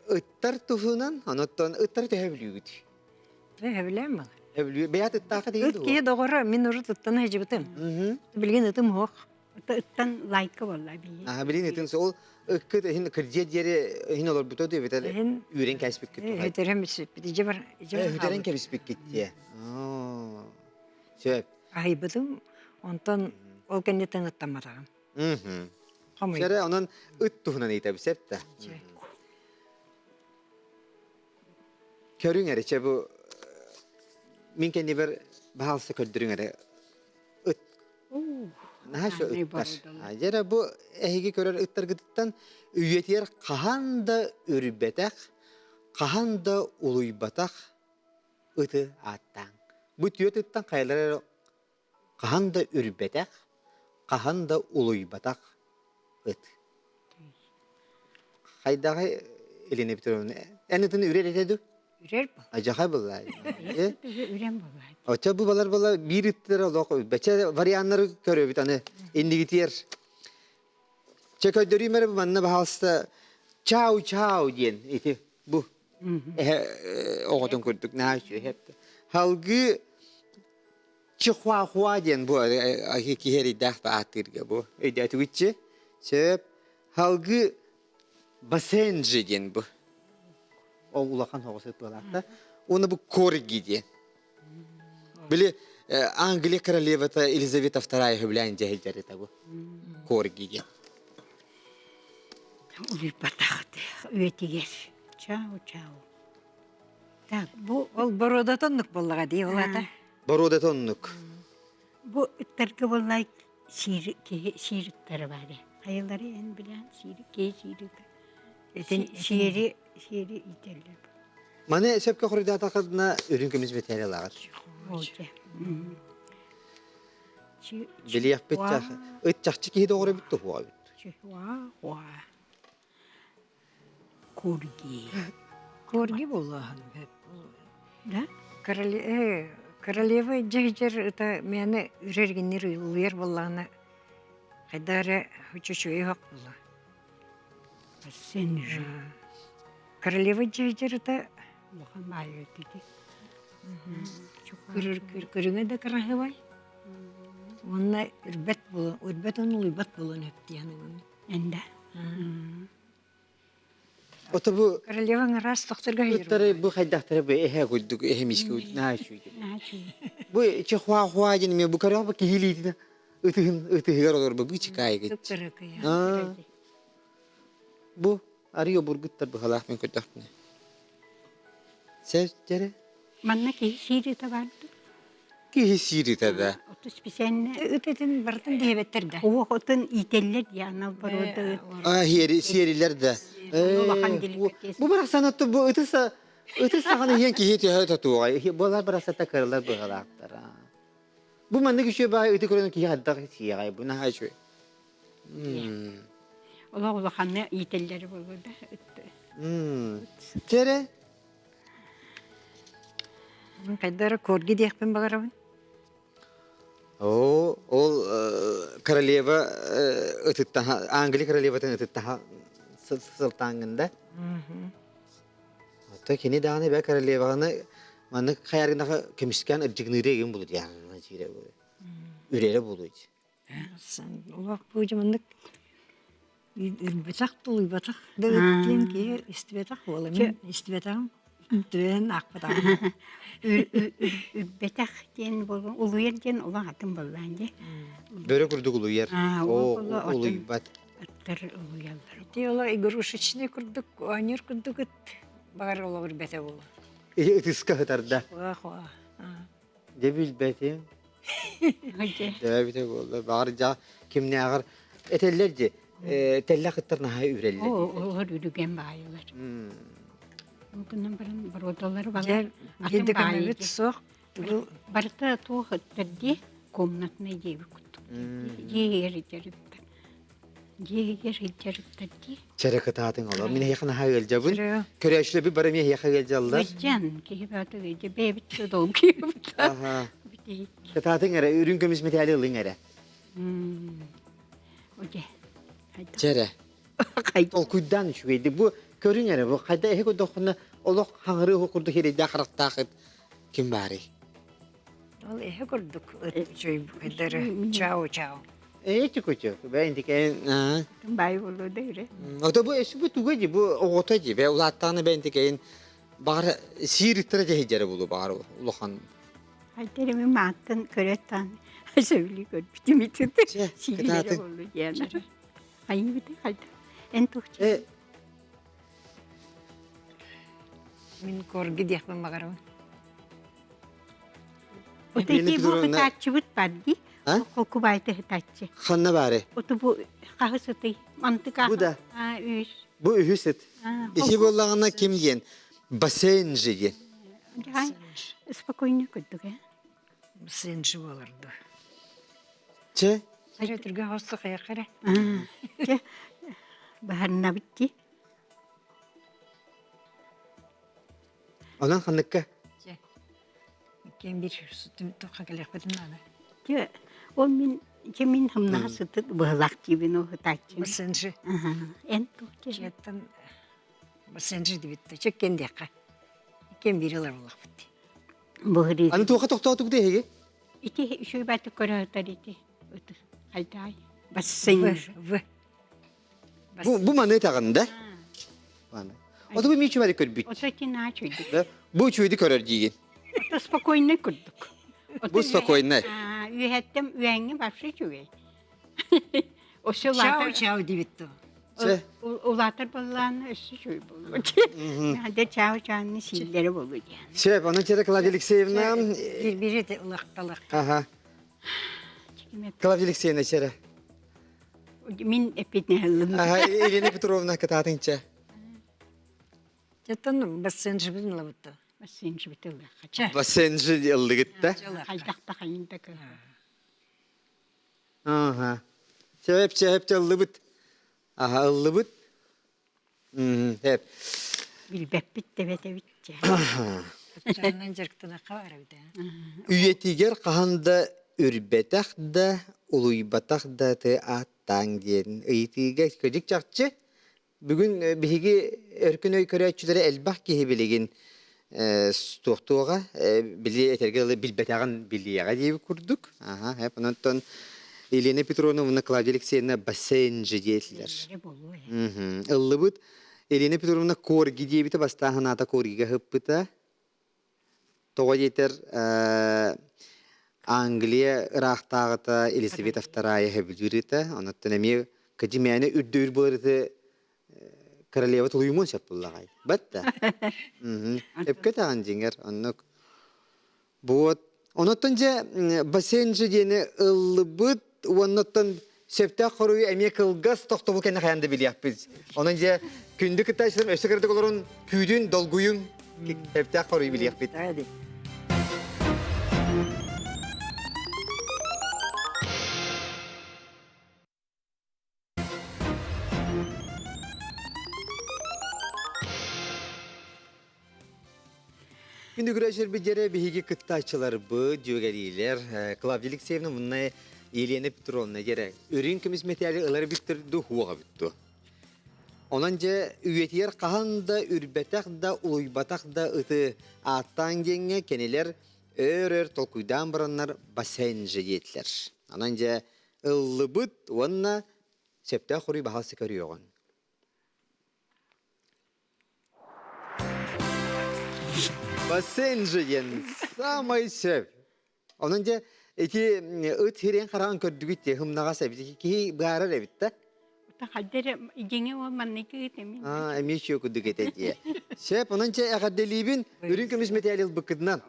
B: Ыттар туһунан, онуттан ыттары төһө бүлүүгүт?
D: Төһө билэм бала.
B: Өбүлүү бэйэт ыттаахха
D: Ыт киһи доҕоро, мин урут ыттан сылдьыбытым. Билигин ытым суох.
C: Ыттан лайка буолла бии.
B: Аха билигин ытын ол ыккыт иһин кырдьыа диэри иһин олорбута дуу эбэтэр
D: Иһин
B: үүрэн кээспиккит туһай.
D: Үтэрэн бүппүт. Ije бар, ije бар
B: Үтэрэн кэбиспиккит диэ. Сөп.
D: Аһыйбытым, онтон ол кэнниттэн ыттамматаҕым. Хомуй.
B: Чэрэ, онон ыт туһунан ыйытабыт сөп да? Көрүҥ эрэ, чэ бу мин кэннибэр баһаалыста көрдөрүҥ эрэ. Ыт. Наһаа шо ыттар. Дьэрэ бу эһиги көрөр ыттаргытыттан үйэтигэр хаһан да үрбэтэх, хаһан да улуйбатах ыты ааттааҥ. Бу түөрт ыттан хайалара эрэ хаһан да үрбэтэх, хаһан да улуйбатах ыт. Хайдаҕы Елена Петровна, эн ытын үрэр этэ ду?
D: Үрэр бу.
B: Ажахай была.
C: Үрэн буолла.
B: Оччо бу балар була биир ыттар олох бэчэ варианнары көрөбүт аны иннигитиэр. Чэ көрдөрүүм эрэ манна баһаалыста чау чау диэн ити бу эһэ оҕотун курдук наһаа үчүгэй. Халгыы Чихуахуа диэн бу киһи эрэйдээх да ааттыырга бу өйдөөтүгүтчи сөп халгыы басенджи диэн бу ол улахан соҕус ыппыалаахта уонна бу корги диэн били Англия королевата Елизавета вторая сөбүлээн дьэһилдьэритэ бу корги диэн
C: Улуйбатах үйэтигэр чау чау так бу
D: Ол боруодата оннук буоллаҕа дии ол аата.
B: Боруодата оннук.
C: Бу ыттарга буоллай сиир киһи сиир ыттара баар. Хайалары эн билэн сиири киһи сиири
D: Итин
C: сиэри сиэри иитэллэр.
B: Маны сөпкө хоруйдаатаххына үрүҥ көмүс бэтээрэ ылаҕыт. Билиэхпит ыт чахчы киһи доҕоро эбит туһуга эбит.
C: Чихуа Корги.
D: Корги буоллааһын
C: Да?
D: Королева дьэһдьэр ыта мээнэ үрэр-гиннир улуйар буоллаҕына хайдах эрэ үчүгэй оһох буолла.
C: Сен же.
D: Королева дьэһдьэр ыта
C: Улахан баайы өттүтү.
D: көрүҥэ да кыраһыбай. Уонна үрбэт буолан, үрбэт уонна улуйбат буолан өптиэн.
C: Энда.
B: Ото бу
D: Королева араас тохторго
B: ыттары бу хайдахтары бу эһэ курдук эһэ мишке наһаа үчүгэй. Бу чихуа-хуа диэн эмиэ бу көрөөх бу киһи илиитин ытыһын ытыһыгар олорбу бу чикаайыгыт. Бу арый обургуттар быһалаах мен көрдөхпүнэ. Сэрдэрэ.
C: Манна киһи сиир ыта баар дуу?
B: Киһи сиир ыта да.
C: Оту специально
D: Ыт этин барытын диэбэттэр да.
C: Уох отун иитэллэр дии анал боруода ыт.
B: А, сиэрилэр да.
C: Улахан деликатес.
B: Бу барахсан оту бу ытыс ытыс саҕана иһэн киһи төһө тотуоҕай. Буолар барахсата кыралар быһалаахтара. Бу маннык үчүгэй баай ыты көрөн киһи хайдах сиэҕэй бу наһаа үчүгэй.
C: Олох улаханны иитэллэр буолуо да ыт.
B: Чэрэ
D: Хайда эрэ корги диэхпин баҕарабын.
B: Оо, ол королева ытыттаһа, Англия королеватын ытыттаһа сылтааҥҥын да? Оттон кини даҕаны бэ королеваны маннык хайаргынаха көмүскээн ырдьыгыныыры эгин булу диэн үрэрэ буолуй.
D: Олох бу дьомуннук Үрбэтэх тулуйбатах да диэн киһи истибэтэх буола. Мин истибэтэҕим, түбэһэн аахпатаҕым.
C: Үрбэтэх диэн буолуо, улуйар диэн олох атын буоллаан дии.
B: Бөрө курдук улуйар. Оо, улуйбат.
C: Аттар улуйаллар.
D: Ити олох игрушечный курдук, оонньуур курдук ыт баҕар олох үрбэтэ буолуо.
B: Ытыска ытарда.
D: Хуа-хуа.
B: Дьэ билбэтим. Дөөбүтэ буолла. Баҕар дьа кимнээҕэр этэллэр дии тэллэх ыттар наһаа үрэллэр.
C: Олор үрүгэн баайылар. Ол гынан баран боруодалары балар
D: Атын баайы суох.
C: Барыта туох ыттар дии комнатный диэби курдук. Дьиэ иһигэр ыттар. Дьиэ иһигэр сылдьар ыттар дии.
B: Чэрэ кытаатыҥ олор. Мин эһиэхэ наһаа ыалдьабын. Көрөөччүлэрбит бары эмиэ эһиэхэ ыалдьаллар.
C: Ыалдьан, киһи баата ыалдьа, бэйэбит да долгуйабыт.
B: Кытаатыҥ эрэ, үрүҥ көмүс мэтээли ылыҥ эрэ.
C: Одьэ.
B: Чэрэ. Толкуйдаан үчүгэйдик. Бу көрүҥ эрэ, бу хайда эһи көрдөххүнэ олох хаҥырыы курдук эрэйдээх харахтаах ыт ким баарый?
D: Ол эһэ курдук үчүгэй чао чао.
B: Эти кучу, бэйэнтикэйин.
C: Бай болу да үре.
B: Ото бу эси бу туга ди бу оҕото ди бэ улааттаҕына бэйэнтикэйин баҕар сиир ыттара дьэһидьэрэ булу баҕар улахан.
C: Хайдары мен мааттан көрөттан сөбүлүү көрбүтүм итит сиирилere болу диэн. Хайыбыты хайда. Эн туохча.
B: Э,
D: Мин корги диэхпин баҕарабын.
C: Ото
B: Елена
C: ити бу
B: Петровна.
C: хытааччыбыт бар дии.
B: А?
C: Холкубайты хытааччы.
B: Ханна баары?
C: Ото бу хаһы сытый? Мантыка.
B: Бу да.
C: А, үс.
B: Бу үһүс ыт. Ити буоллаҕына ким диэн? Бассейн же диэн.
C: Спокойно курдук э.
D: Бассейн же буолар дуо?
B: Чэ?
D: Эрэ түргэн хосто хайахха эрэ.
C: Чэ, баһарнабыт дии.
B: Онон ханныкка?
D: Чэ. Кем бир туохха кэлиэхпитин наада.
C: Чэ, ол мин чэ мин хамнаһа сытыт быһылаах диибин ол ытааччы.
D: Бассейн
C: Эн туох дии?
D: Чэттэн бассейн дибит чэккен диэххэ. Кем биир ылар буоллахпыт дии.
C: Быһырыы.
B: Аны туохха тохтоотук дии эһиги?
C: Ити үчүгэй баатык көрөтөр ити. Хайдаай. Бассейн.
D: В.
B: Бу, бу маны таҕын да? Маны. Ото бу мичи бары көрбүт.
C: Ото кинаа чуйдук.
B: Да? Бу үчүгэйди көрөр диигин.
C: Ото спокойный курдук.
B: Бу спокойный.
C: Үөһэттэн үөһэҥҥэ вообще үчүгэй. Өссө
D: Чао чао дибит то.
C: Улаатар боллаана өссө үчүгэй буолуо. Дэ чао чааны сииллэрэ буолуо диэн.
B: Сөп, онон чэрэ Клавдия Алексеевна.
D: Биир улахталах.
B: Ага. Клавдия Алексеевна чэрэ.
C: Мин эппитинэ
B: Ага, Елена Петровна кытаатыҥча.
D: Жаттан бассейн жибин лабытта.
C: Бассейн жибитыллахха.
B: Бассейн жи ыллыгытта.
C: Хайдахта хайын да
B: Ага. Сөп, сөп ыллыбыт. Аха, ыллыбыт. Сөп.
C: Билбэппит тэбэтэбит.
D: Чаннан жарктанакка барабыт.
B: Үйэтигэр хаһан да үрбэтэх да, улуйбатах да ты ааттааҥ диэн ыйытыыга кырдьык чахчы бүгүн биһиги өркөн өй көрөөччүлэрэ элбэх киһи билигин туохтуоҕа били этэргэ дылы билбэтэҕин билиэҕэ диэбит курдук. Аха, эп онтон Елена Петровна уонна Клавдия Алексеевна бассейн же диэтилэр. Ыллыбыт Елена Петровна корги диэбитэ бастаан санаата коргига ыһыппыта. Тоҕо диэтэр Англия ыраахтааҕыта Елизавета II сөбүлүүр Онуттан эмиэ кадьимээнэ үрдүүр буолар королева тулуйумуон сөп буллаҕай. Бат да. Өпкө таҕан дьиҥэр оннук. Вот. Онуттан дьэ бассейн же диэни ыллыбыт уоннаттан сөптөөх хоруйу эмиэ кылгас тохтобул кэннэ хайаан да билиэхпит. Онон дьэ күндү кыттааччыларым өссө кыратык олорун күүдүн, долгуйуҥ сөптөөх хоруйу билиэхпит. Күндү көрөөччүлэрбит дьэрэ биһиги кыттааччыларбыт, дьүөгэлиилэр Клавдия Алексеевна мунна Елена Петровна дьэрэ үрүҥ көмүс мэтээли ылар бүттэр ду хуоҕа бүттү. Онон дьэ үйэтигэр хаһан да үрбэтэх да улуйбатах да ыты ааттаан диэҥҥэ кинилэр өөр-өр толкуйдаан бараннар бассейн же диэтилэр. Онон дьэ ыллыбыт уонна сөптөөх хоруй баһаалыста көрүөҕүҥ. Бассейн же диэн саамай сөп. Онон дьэ ити ыт хириэн хараҕын көрдүгүт дии хымнаҕас эбит. Киһи быһаарар эбит да.
C: Хаддер дьиҥэ ол маннык ыт эмиэ.
B: Аа, эмиэ үчүгэй курдук этэ дии. Сөп, онон дьэ эҕэрдэлиибин үрүҥ көмүс мэтээл ылбыккытынан.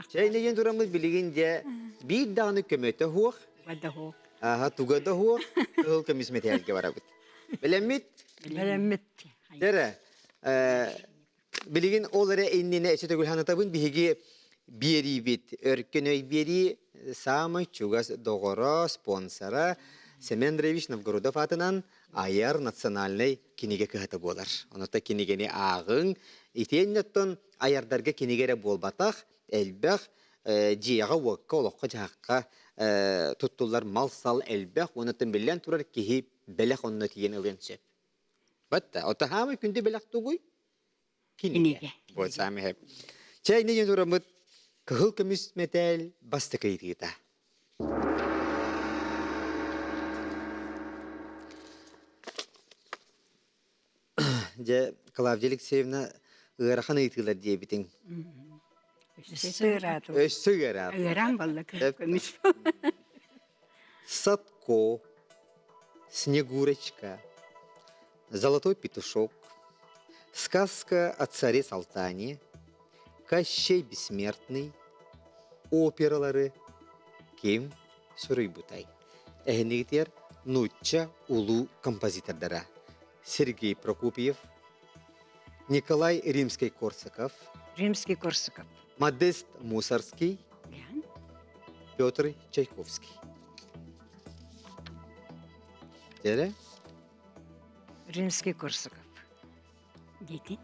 B: Чэ, иннигин тураммыт билигин дьэ биир даҕаны көмөтө суох.
C: Туга да суох.
B: Аха, туга да суох. Кыһыл көмүс мэтээлгэ барабыт. Бэлэммит?
D: Бэлэммит.
B: Дэрэ, билигин ол эрэ иннинэ эсэ төгүл санатабын биһиги биэриибит Өркөн өй биэрии саамай чугас доҕоро, спонсора Семен Андреевич Новгородов аатынан айар национальнай кинигэ кыһата буолар. Онута кинигэни ааҕыҥ, итиэннэ оттон айардарга кинигэ эрэ буолбатах, элбэх дьиэҕэ-уокка, олоххо-дьаһахха туттуллар мал-сал элбэх уонна биллэн турар киһи бэлэх онно тиийэн ылыан сөп. Батта, ота хаамай күндү бэлэх тугуй? Кинигэ. Вот сами хэп. Чэ, инне тураммыт кыһыл көмүс мэтээл бастакы ыйытыыта. Дьэ, Клавдия Алексеевна ыарахан ыйытыылар диэбитиҥ.
D: Өссө ыараатым.
B: Өссө ыараатым.
C: Ыараан балла көмүс.
B: Садко, Снегурочка. Золотой петушок, Сказка о царе Салтане, Кощей бессмертный опералары ким суруйбутай? Эһинигитигэр нуучча улуу композитордара Сергей Прокопьев, Николай Римский-Корсаков,
D: Римский-Корсаков,
B: Модест Мусорский, Петр Чайковский. Тере?
D: Римский-Корсаков.
C: Дети.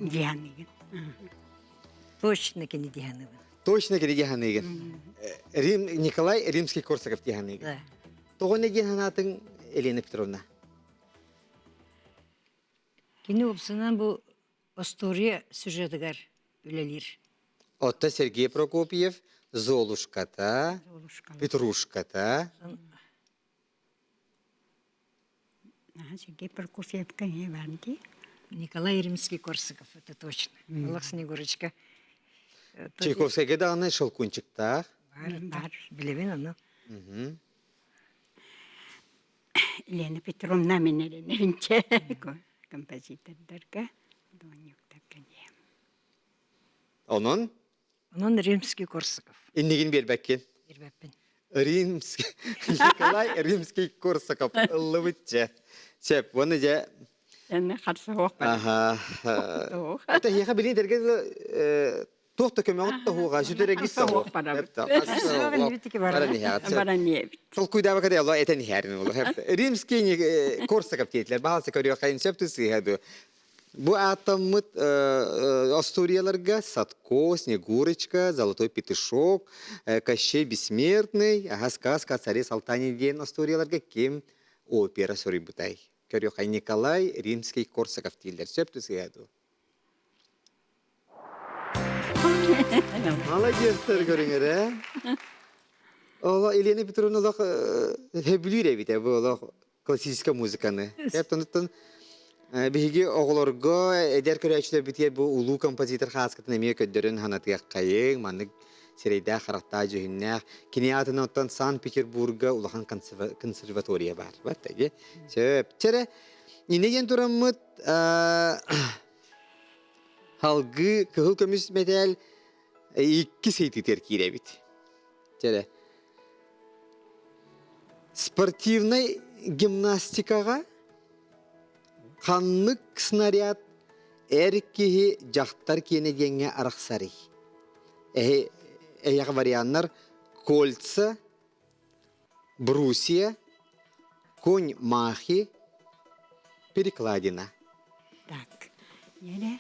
C: Дианыгын.
D: Точно кини Дианыгын.
B: Точно кини Дианыгын. Рим, Николай Римский-Корсаков Дианыгын.
D: Да.
B: Тоҕо не диэн Елена Петровна?
D: Кини упсунан бу остуоруйа сюжетыгар үлэлиир.
B: Отто Сергей Прокопьев Золушката, Петрушката.
C: Сергей Прокофьевка не барди.
D: Николай Римский-Корсаков, это точно. Олох Снегурочка.
B: Чайковскайга даҕаны шелкунчиктаах.
D: Бар, бар. Билэбин ону.
C: Лена Петровна мин эрэнэбинчэ композитордарга донньуктарга диэм.
B: Онон?
D: Онон Римский-Корсаков.
B: Иннигин биэрбэккин?
D: Биэрбэппин.
B: Римский, Николай Римский-Корсаков ыллыбытча. Сөп, уонна дьэ...
C: Энне харса суох
B: Аха. Это эһиэхэ билин эргэ туох да көмөҕүт да хуоҕа сүтэрэгит да хуох Толкуйдаабака да алла этэн иһээрин ол Римский Корсаков диэтилэр баалса көрүөххайын сөп сыыһа ду Бу ааттаммыт остуоруйаларга Садко, Снегурочка, Золотой петушок, Кощей бессмертный, аха сказка о царе Салтане диэн остуоруйаларга ким опера суруйбутай? Көрүөххай Николай Римский Корсаков дииллэр. Сөп сыыһа ду Молодецтар көрүҥэрэ. Оло Елена Петровна олох сөбүлүүр эбит бу олох классическай музыканы. Эптонуттан биһиги оҕолорго эдэр көрөөччүлэрбитигэр бу улуу композитор хааскытын эмиэ көрдөрөн санатыаххайыҥ, маннык сирэйдээх харахтаах дьүһүннээх. Кини аатынан оттон Санкт-Петербурга улахан консерватория баар. Бат Сөп. Чэрэ, иннэ диэн тураммыт Халгыы кыһыл көмүс мэтээл иккис ыйытыытыгар киирэбит. Чэрэ. Спортивнай гимнастикаҕа ханнык снаряд эр киһи дьахтар киэнэ диэҥҥэ арахсарый? Эһи эһиэхэ варианнар кольца, Брусья, конь Махи, перекладина.
C: Так, неле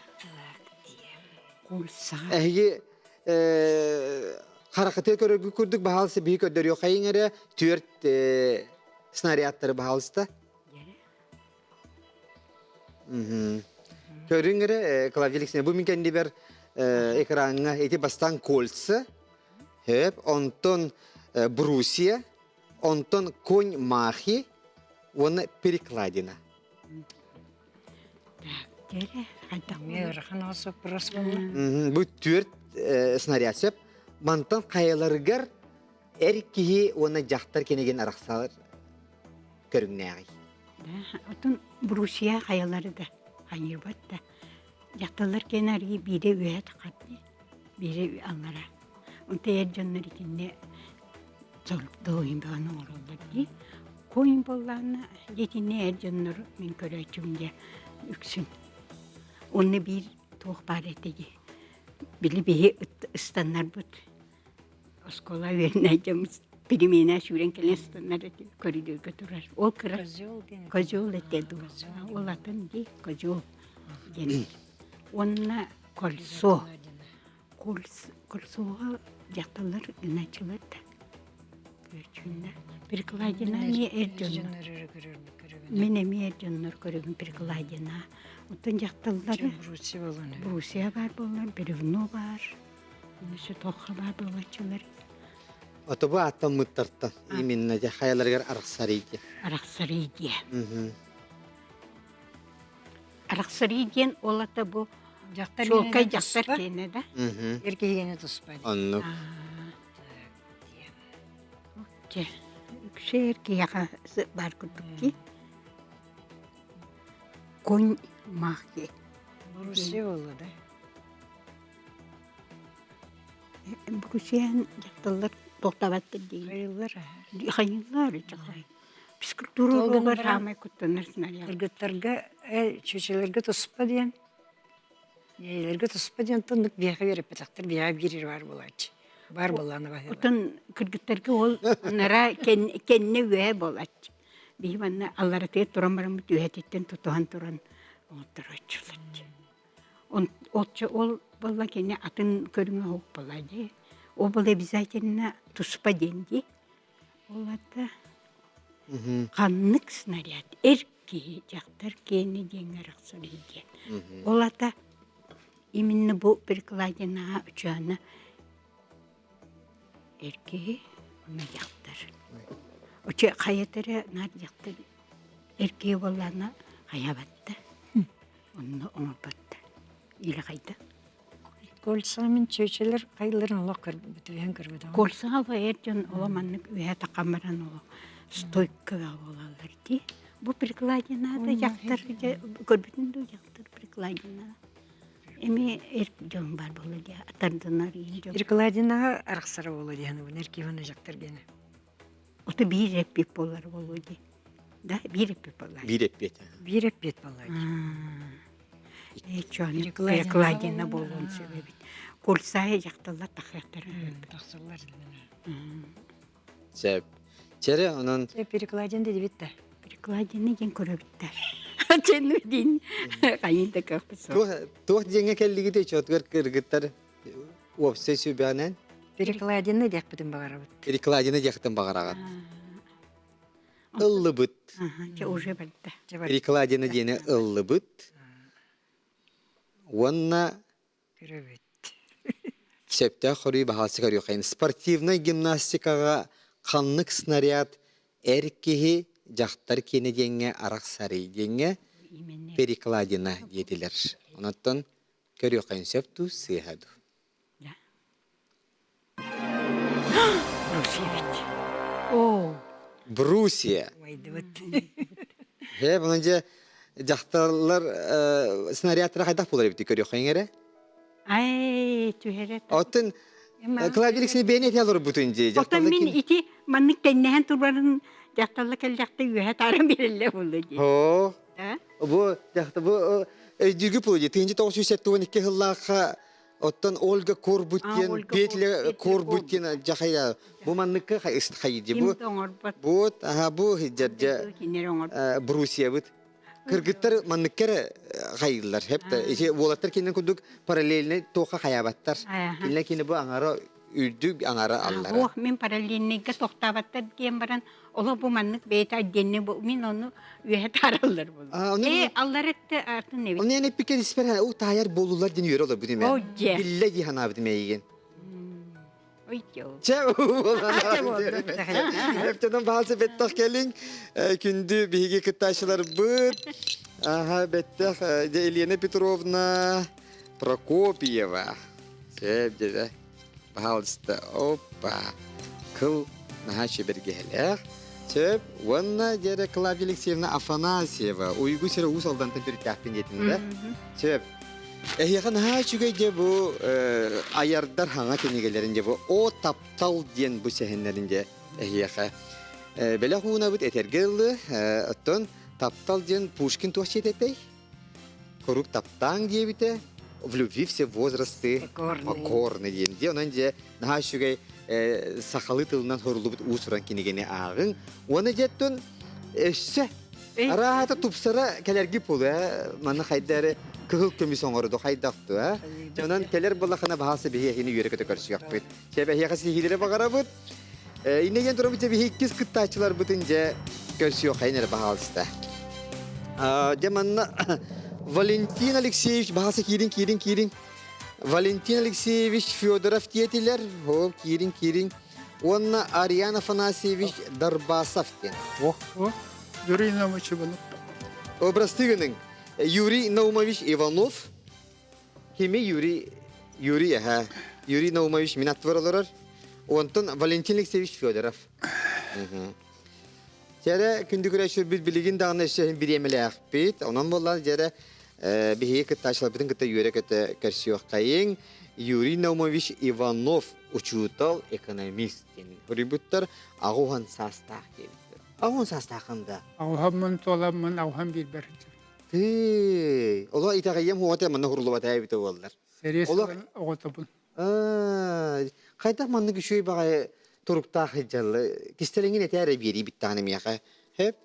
C: кульса.
B: Эһиги харахытыа көрөргү курдук баһаалыста биһи көрдөрүөххэйиҥ эрэ түөрт снарядтары баһаалыста. Көрүҥ эрэ, Клавдия Алексеевна, бу мин кэннибэр экраҥҥа ити бастаан кольца, Хөп, онтон Брусия, онтон конь Махи уонна перекладина. Бу түөрт снаряд сөп. Мантан хайаларыгар эр киһи уонна дьахтар кэнигин арахсалар көрүҥнээҕий.
C: Отон Брусия хайалары да хайыыбат да. Дьахталлар кэнэ арыйы биирэ үөһэ тахатны. Биири аллара. Онто эр дьоннор итиннэ долуйун бөҕөнү оҥороллор дии. Конь буоллаҕына дьэ итиннэ эр дьоннор мин көрөөччүбүн дьэ үксүн. Онно биир туох баар этэ дии. Били биһи ыстаннарбыт оскуола үөрэнээччи переменэ сүүрэн кэлэн ыстаннар этэ көрүдүөргэ турар. Ол кыра козел этэ дуу. Ол атын дии козел диэн. Уонна кольцо. Кольцоҕа дьахталлар гынааччылар да. Көрчүннэ. Перекладина эмиэ эр дьоннор. Мин эмиэ эр дьоннор көрөбүн перекладина. Оттон дьахталлары Брусья баар буоллар, бревно баар. Өссө туохха баар буолааччылар.
B: Ото бу ааттаммыттартан именно дьэ хайаларыгар арахсарый диye.
C: Арахсарый диye. Арахсарыы диэн ол ата бу
D: Дьахтар
C: чуолкай
D: киэнэ
C: дьахтар
D: туспа,
C: киэнэ да?
D: эр киһи киэнэ туспа дии.
B: Оннук.
C: Чэ, үксэ эр киһиэхэ баар курдук дии. Конь маахи.
D: Брусья буолла да.
C: Брусьян дьахталлар туохтаабаттар диир.
D: Хайыллар.
C: Хайыллар чахай. Физкультура уруогар саамай куттанар снаряд.
D: Кыргыттарга чүчэлэргэ туспа диэн Ийэлэргэ туспа диэн тоннук биэхэ үөрэппэтэхтэр биэҕэ биир баар буолааччы. Баар буоллаҕына баһыыба.
C: Отон кыргыттарга ол анараа кэннэ үөһэ буолааччы. Биһи манна алларатыгар туран бараммыт үөһэтиттэн тутуһан туран оҥоттороччулар. Оччо ол буолла кини атын көрүҥэ суох буолла дии. Ол буолла обязательно туспа диэн дии. Ол ата ханнык снаряд эр киһи дьахтар киэнэ диэҥҥэ арахсар диэн. Ол ата именно бу перекладинаҕа учуона эр киһи уонна дьахтар. Очо хайата эрэ наар дьахтар эр киһи буоллаҕына хайаабатта онно оҥорботто или хайда
D: Кольцаҕа мин чүөчэлэр хайыларын олох бүтүһэн көрбөтөҕүм.
C: Кольцаҕа эр дьон оло маннык үөһэ таххан баран оло стойка буолаллар дии. Бу прикладина да дьахтар көрбүтүн дуу дьахтар прикладина. Эми эр дьон бар буолла дии атардынар иин дьон.
D: Прикладинаҕа арахсара буолуо дии саныыбын эр киһи уонна дьахтар диэни.
C: Ото биир эппиэт буолар буолуо дии. Да, биир эппиэт буолар.
B: Биир эппиэт.
D: Биир эппиэт буолар
C: дии. Перекладина буолуон сөп эбит. Курсаайа дьахталлар тахсыахтара.
D: Тахсаллар.
B: Сөп. Чэрэ онон
D: Перекладина дедибит да.
C: Перекладина диэн көрөбүттэр. Чэнү диин хайын да көхпүт
B: Туох диэҥҥэ кэллигит чотугар кыргыттар уопсай сүбэҕинэн
D: Перекладина диэхпитин баҕарабыт.
B: Перекладина диэхтин баҕараҕыт. Ыллыбыт.
C: Чэ уже барда.
B: Перекладина диэни ыллыбыт. Уонна
D: Көрөбүт.
B: сөптөөх хоруй баһаалса көрүөххэйин. Спортивнай гимнастикаҕа ханнык снаряд эр киһи дьахтар киэнэ диэҥҥэ арахсарый диэҥҥэ перекладина диэтилэр. Онон көрүөххэйин сөп дуу, сыыһа дуу?
C: Оо.
B: Брусия. Ээ, бұны же дьахталлар снарядтара хайдах буолар эбит көрүөххүн эрэ.
C: Ай, түһэрэ.
B: Оттон Клавдия Алексеевна бэйэни этэ олорбутун дии.
C: Оттон мин ити маннык тэннэһэн турбарын дьахталла кэллэхтэ үөһэ тааран биэрэллэр буолла дии.
B: Оо. Бу бу өйдүүргү буолуо дии. 1972 сыллаахха Оттон Ольга Корбут диэн Петля Корбут диэн дьахайа бу манныкка хайди бу бу аха бу дьэ Брусиябыт кыргыттар манныкка эрэ хайыыллар хепте ити уолаттар кинин курдук параллельный туохха хайаабаттар кинилэр кини бу аҥара үрдүк аҥара аллара
C: Ох, мин параллельныйга тохтаабаттар диэн баран олох бу маннык бэйэтэ отдельный бу мин ону үөһэ таараллар буолла. Э, аллар этте атын эбит.
B: Оны эн эппиккэ испэр уу таайар буолулар диэн үөрэ олорбут име.
C: О, дьэ.
B: Биллэ дии санаабытым эйигин.
C: Ой, дьэ.
B: Чэ, Эптэнэн баалса бэттэх кэлиҥ. Күндү биһиги кыттааччыларбыт. Аха, бэттэх Елена Петровна Прокопьева. Сөп, дьэ. Пожалуйста, опа. Кыл наһаа чэбэргэһэлээх. Сөп. Уонна дьэрэ Клавдия Алексеевна Афанасьева уйгу сирэ Уус Алдантан төрүттээхпин диэтин да. Сөп. Эһиэхэ наһаа үчүгэй дьэ бу айардар хаҥа кинигэлэрин дьэ бу О таптал диэн бу сэһэннэрин дьэ эһиэхэ бэлэх уунабыт этэргэ ыллы. Оттон таптал диэн Пушкин туох чиэтэтэй? Куруук таптааҥ диэбитэ, в любви все возрасты покорны диэн. Дьэ, онон дьэ наһаа үчүгэй сахалыы тылынан суруллубут уус-уран кинигэни ааҕыҥ. Уонна дьэттэн өссө арааһата тупсара кэлэрги буолуо ээ. Манна хайда эрэ кыһыл көмүс оҥорду хайдахту ээ. Онон кэлэр буоллахына баһаалса биһи эһини үөрэ-көтө көрсүөхпүт. Чэ, эһиэхэ ситиһиилэри баҕарабыт. Иннэ диэн турабыт дьэ биһи иккис кыттааччыларбытын дьэ көрсүөххэйин эрэ баһаалыста. Дьэ манна Валентин Алексеевич баһаалса киирин киирин киирин. Валентин Алексеевич Федоров диэтилэр. О, киирин киирин. Уонна Ариан Афанасьевич Дарбасов диэн.
E: О, о, Юрий Наумович Иванов.
B: Образцы гының. Юрий Наумович Иванов. Кими Юрий Юрий аха Юрий Наумович мин аттыбар олорор. Онтон Валентин Алексеевич Федоров. Дьэрэ күндү көрөөччүлэрбит билигин даҕаны өссө бириэмэлээхпит. Онон буоллар дьэрэ биһиги кыттааччыларбытын кытта үөрэ-көтө көрсүөххэйиҥ. Юрий Наумович Иванов учуутал, экономист диэн суруйбуттар. Аҕуһан саастаах диэбиттэр. Аҕуһан саастааххын да?
E: Аҕуһаммын туоламмын аҕуһан биирбэр
B: Тыый, олох итэҕэйиэм хуота манна хурулубата эбитэ буоллар.
E: Сэрии сылын оҕотобун.
B: Хайдах маннык үчүгэй баҕайы туруктаах сылдьалла кистэлэҥин этээрэ биэрии бүттэҕинэ миэхэ хэп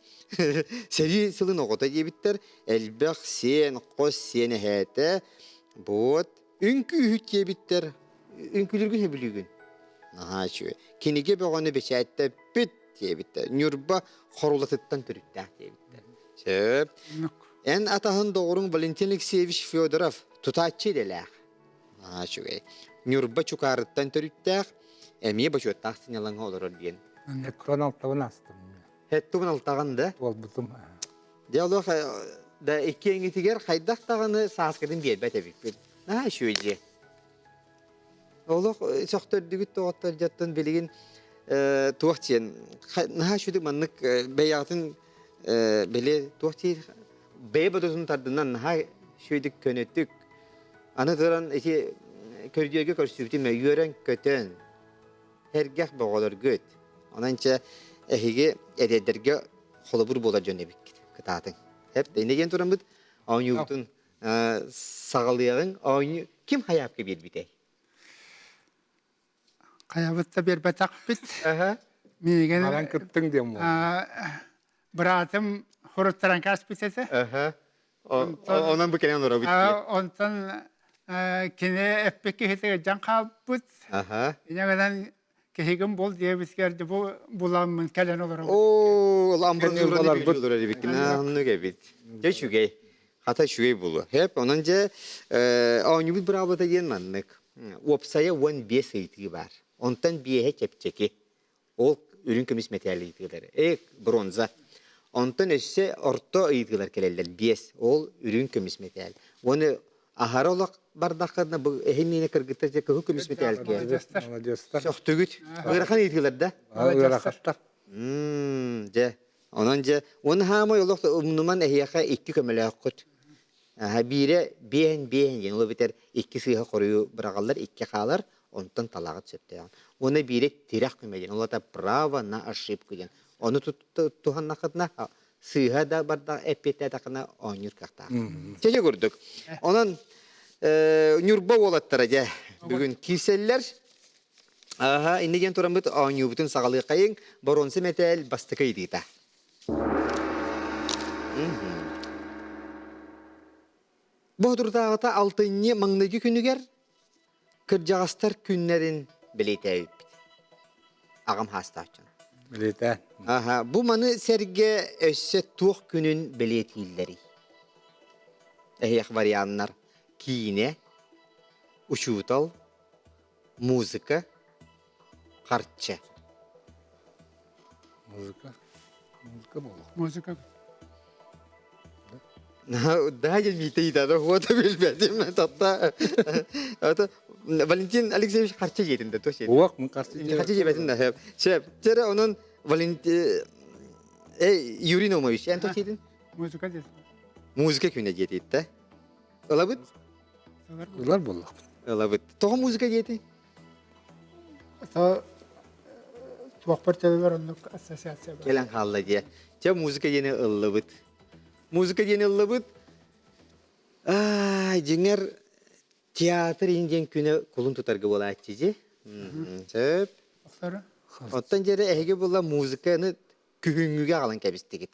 B: сэрии сылын оҕото диэбиттэр элбэх сиэн хос сиэн эһээтэ вот үҥкүүһүт диэбиттэр үҥкүүлүүргүн сөбүлүүгүн наһаа үчүгэй кинигэ бөҕөнү бэчээттэппит диэбиттэр Ньурба Хорулатыттан төрүттээх диэбиттэр сөп эн атаһын доҕоруҥ Валентин Алексеевич Федоров тутааччы идэлээх Наһаа үчүгэй. Ньурба Чукаарыттан төрүттээх, эмиэ бочуоттаах сынньалаҥҥа олорор диэн.
F: Экран алтабын астым.
B: Хэттубун алтаҕын да?
F: Туолбутум.
B: Дьэ олох да иккиэҥҥитигэр хайдах даҕаны сааскытын биэрбэт эбиппит. Наһаа үчүгэй дьиэ. Олох сөхтөрдүгүт доҕоттор дьаттан билигин туох диэн наһаа үчүгэй маннык бэйэҕитин били туох диир бэйэ бодотун тардынан наһаа үчүгэйдик көнөтүк Аны туран ити көрдүөргэ көрсүбүтүм үөрэн-көтөн, сэргэх бөҕөлөргүт. Онон чэ эһиги эдэрдэргэ холобур буолар дьон эбиккит. Кытаатыҥ. Эп иннэ диэн тураммыт оонньуубутун саҕалыаҕыҥ. Оонньуу ким хайаапка биэрбитэй?
E: Хайабыт да биэрбэтэхпит. Миигин
F: Манан кыттыҥ диэн буолла.
E: быраатым хоруттаран кааспыт этэ.
B: Онон бу кэлэн олоробут дии.
E: Онтон кини эппит киһитигэр дьан хаалбыт. Инэ гынан киһигин бул диэбитигэр бу буламмын кэлэн олоробут.
B: Оо, ламбырын олорор эбиккин. Оннук эбит. Дьэ үчүгэй. Хата үчүгэй буолуо. Хэп, онон дьэ оонньуубут быраабылата диэн маннык. Уопсайа 15 ыйытыы баар. Онтон биэһэ чэпчэки. Ол үрүҥ көмүс мэтээл ыйытыылар. Бронза. Онтон өссө орто ыйытыылар кэлэллэр биэс. Ол үрүҥ көмүс мэтээл. Уонна аһара олох бардаххына бу эһин миэнэ кыргыттар дьэ кыһыл көмүс мэтээл
F: Молодецтар.
B: Сөхтүгүт. Ыарахан ыйытыылар да?
F: Ыарахаттар.
B: Дьэ, Онон дьэ, уонна хаамай олох умнуман эһиэхэ икки көмөлөөххүт. Биирэ биэһин биэһин диэн, ол эбэтэр икки сыыһа хоруйу быраҕаллар, икки хаалар, онтон талаҕыт сөптөөҕүн. Уонна биирэ тирэх көмө диэн, ол аата право на ошибку диэн. Ону туһаннаххытына сыыһа да барда эппиэттээтэххинэ оонньуур кыахтаах. Чэ курдук. Онон Ньурба уолаттара дьэ бүгүн киирсэллэр. Ааһа, иннэ диэн тураммыт оонньуубутун саҕалыаххайыҥ. Боруонса мэтээл бастакы ыйытыыта. Боотурдааҕыта алтынньы маҥнайгы күнүгэр кырдьаҕастар күннэрин бэлиэтээбиппит. Аҕам хаастааччын.
F: Бэлиэтээ.
B: Аха, бу маны сэргэ өссө туох күнүн бэлиэтииллэрий? Эһиэх варианнар киинэ, учуутал, Музыка, харчы.
F: Музыка. Музыка буолуох.
E: Музыка.
B: Да, я Мита да, вот билбэтим. Татта. Это Валентин Алексеевич харчы диэтин да, то
F: Уох, мын харчы
B: Харчы диэбэтин да. Сөп. Тере онон Валентин Юрий Наумович, эн то диэтин?
E: Музыка диэтин.
B: Музыка күнэ диэтит Ылабыт?
F: Ылар буоллахпыт.
B: Ылабыт. Тоҕо музыка диэти?
E: То туохпар төбөбөр оннук ассоциация бар.
B: Кэлэн хаалла диэ. Чэ музыка диэни ыллыбыт. Музыка диэни ыллыбыт. Аа, дьиҥэр театр иһин диэн күнэ кулун тутарга буолааччы дии. Сөп. Оттон дьэрэ эһиги була музыканы күһүҥҥүгэ аҕалан кэбистигит.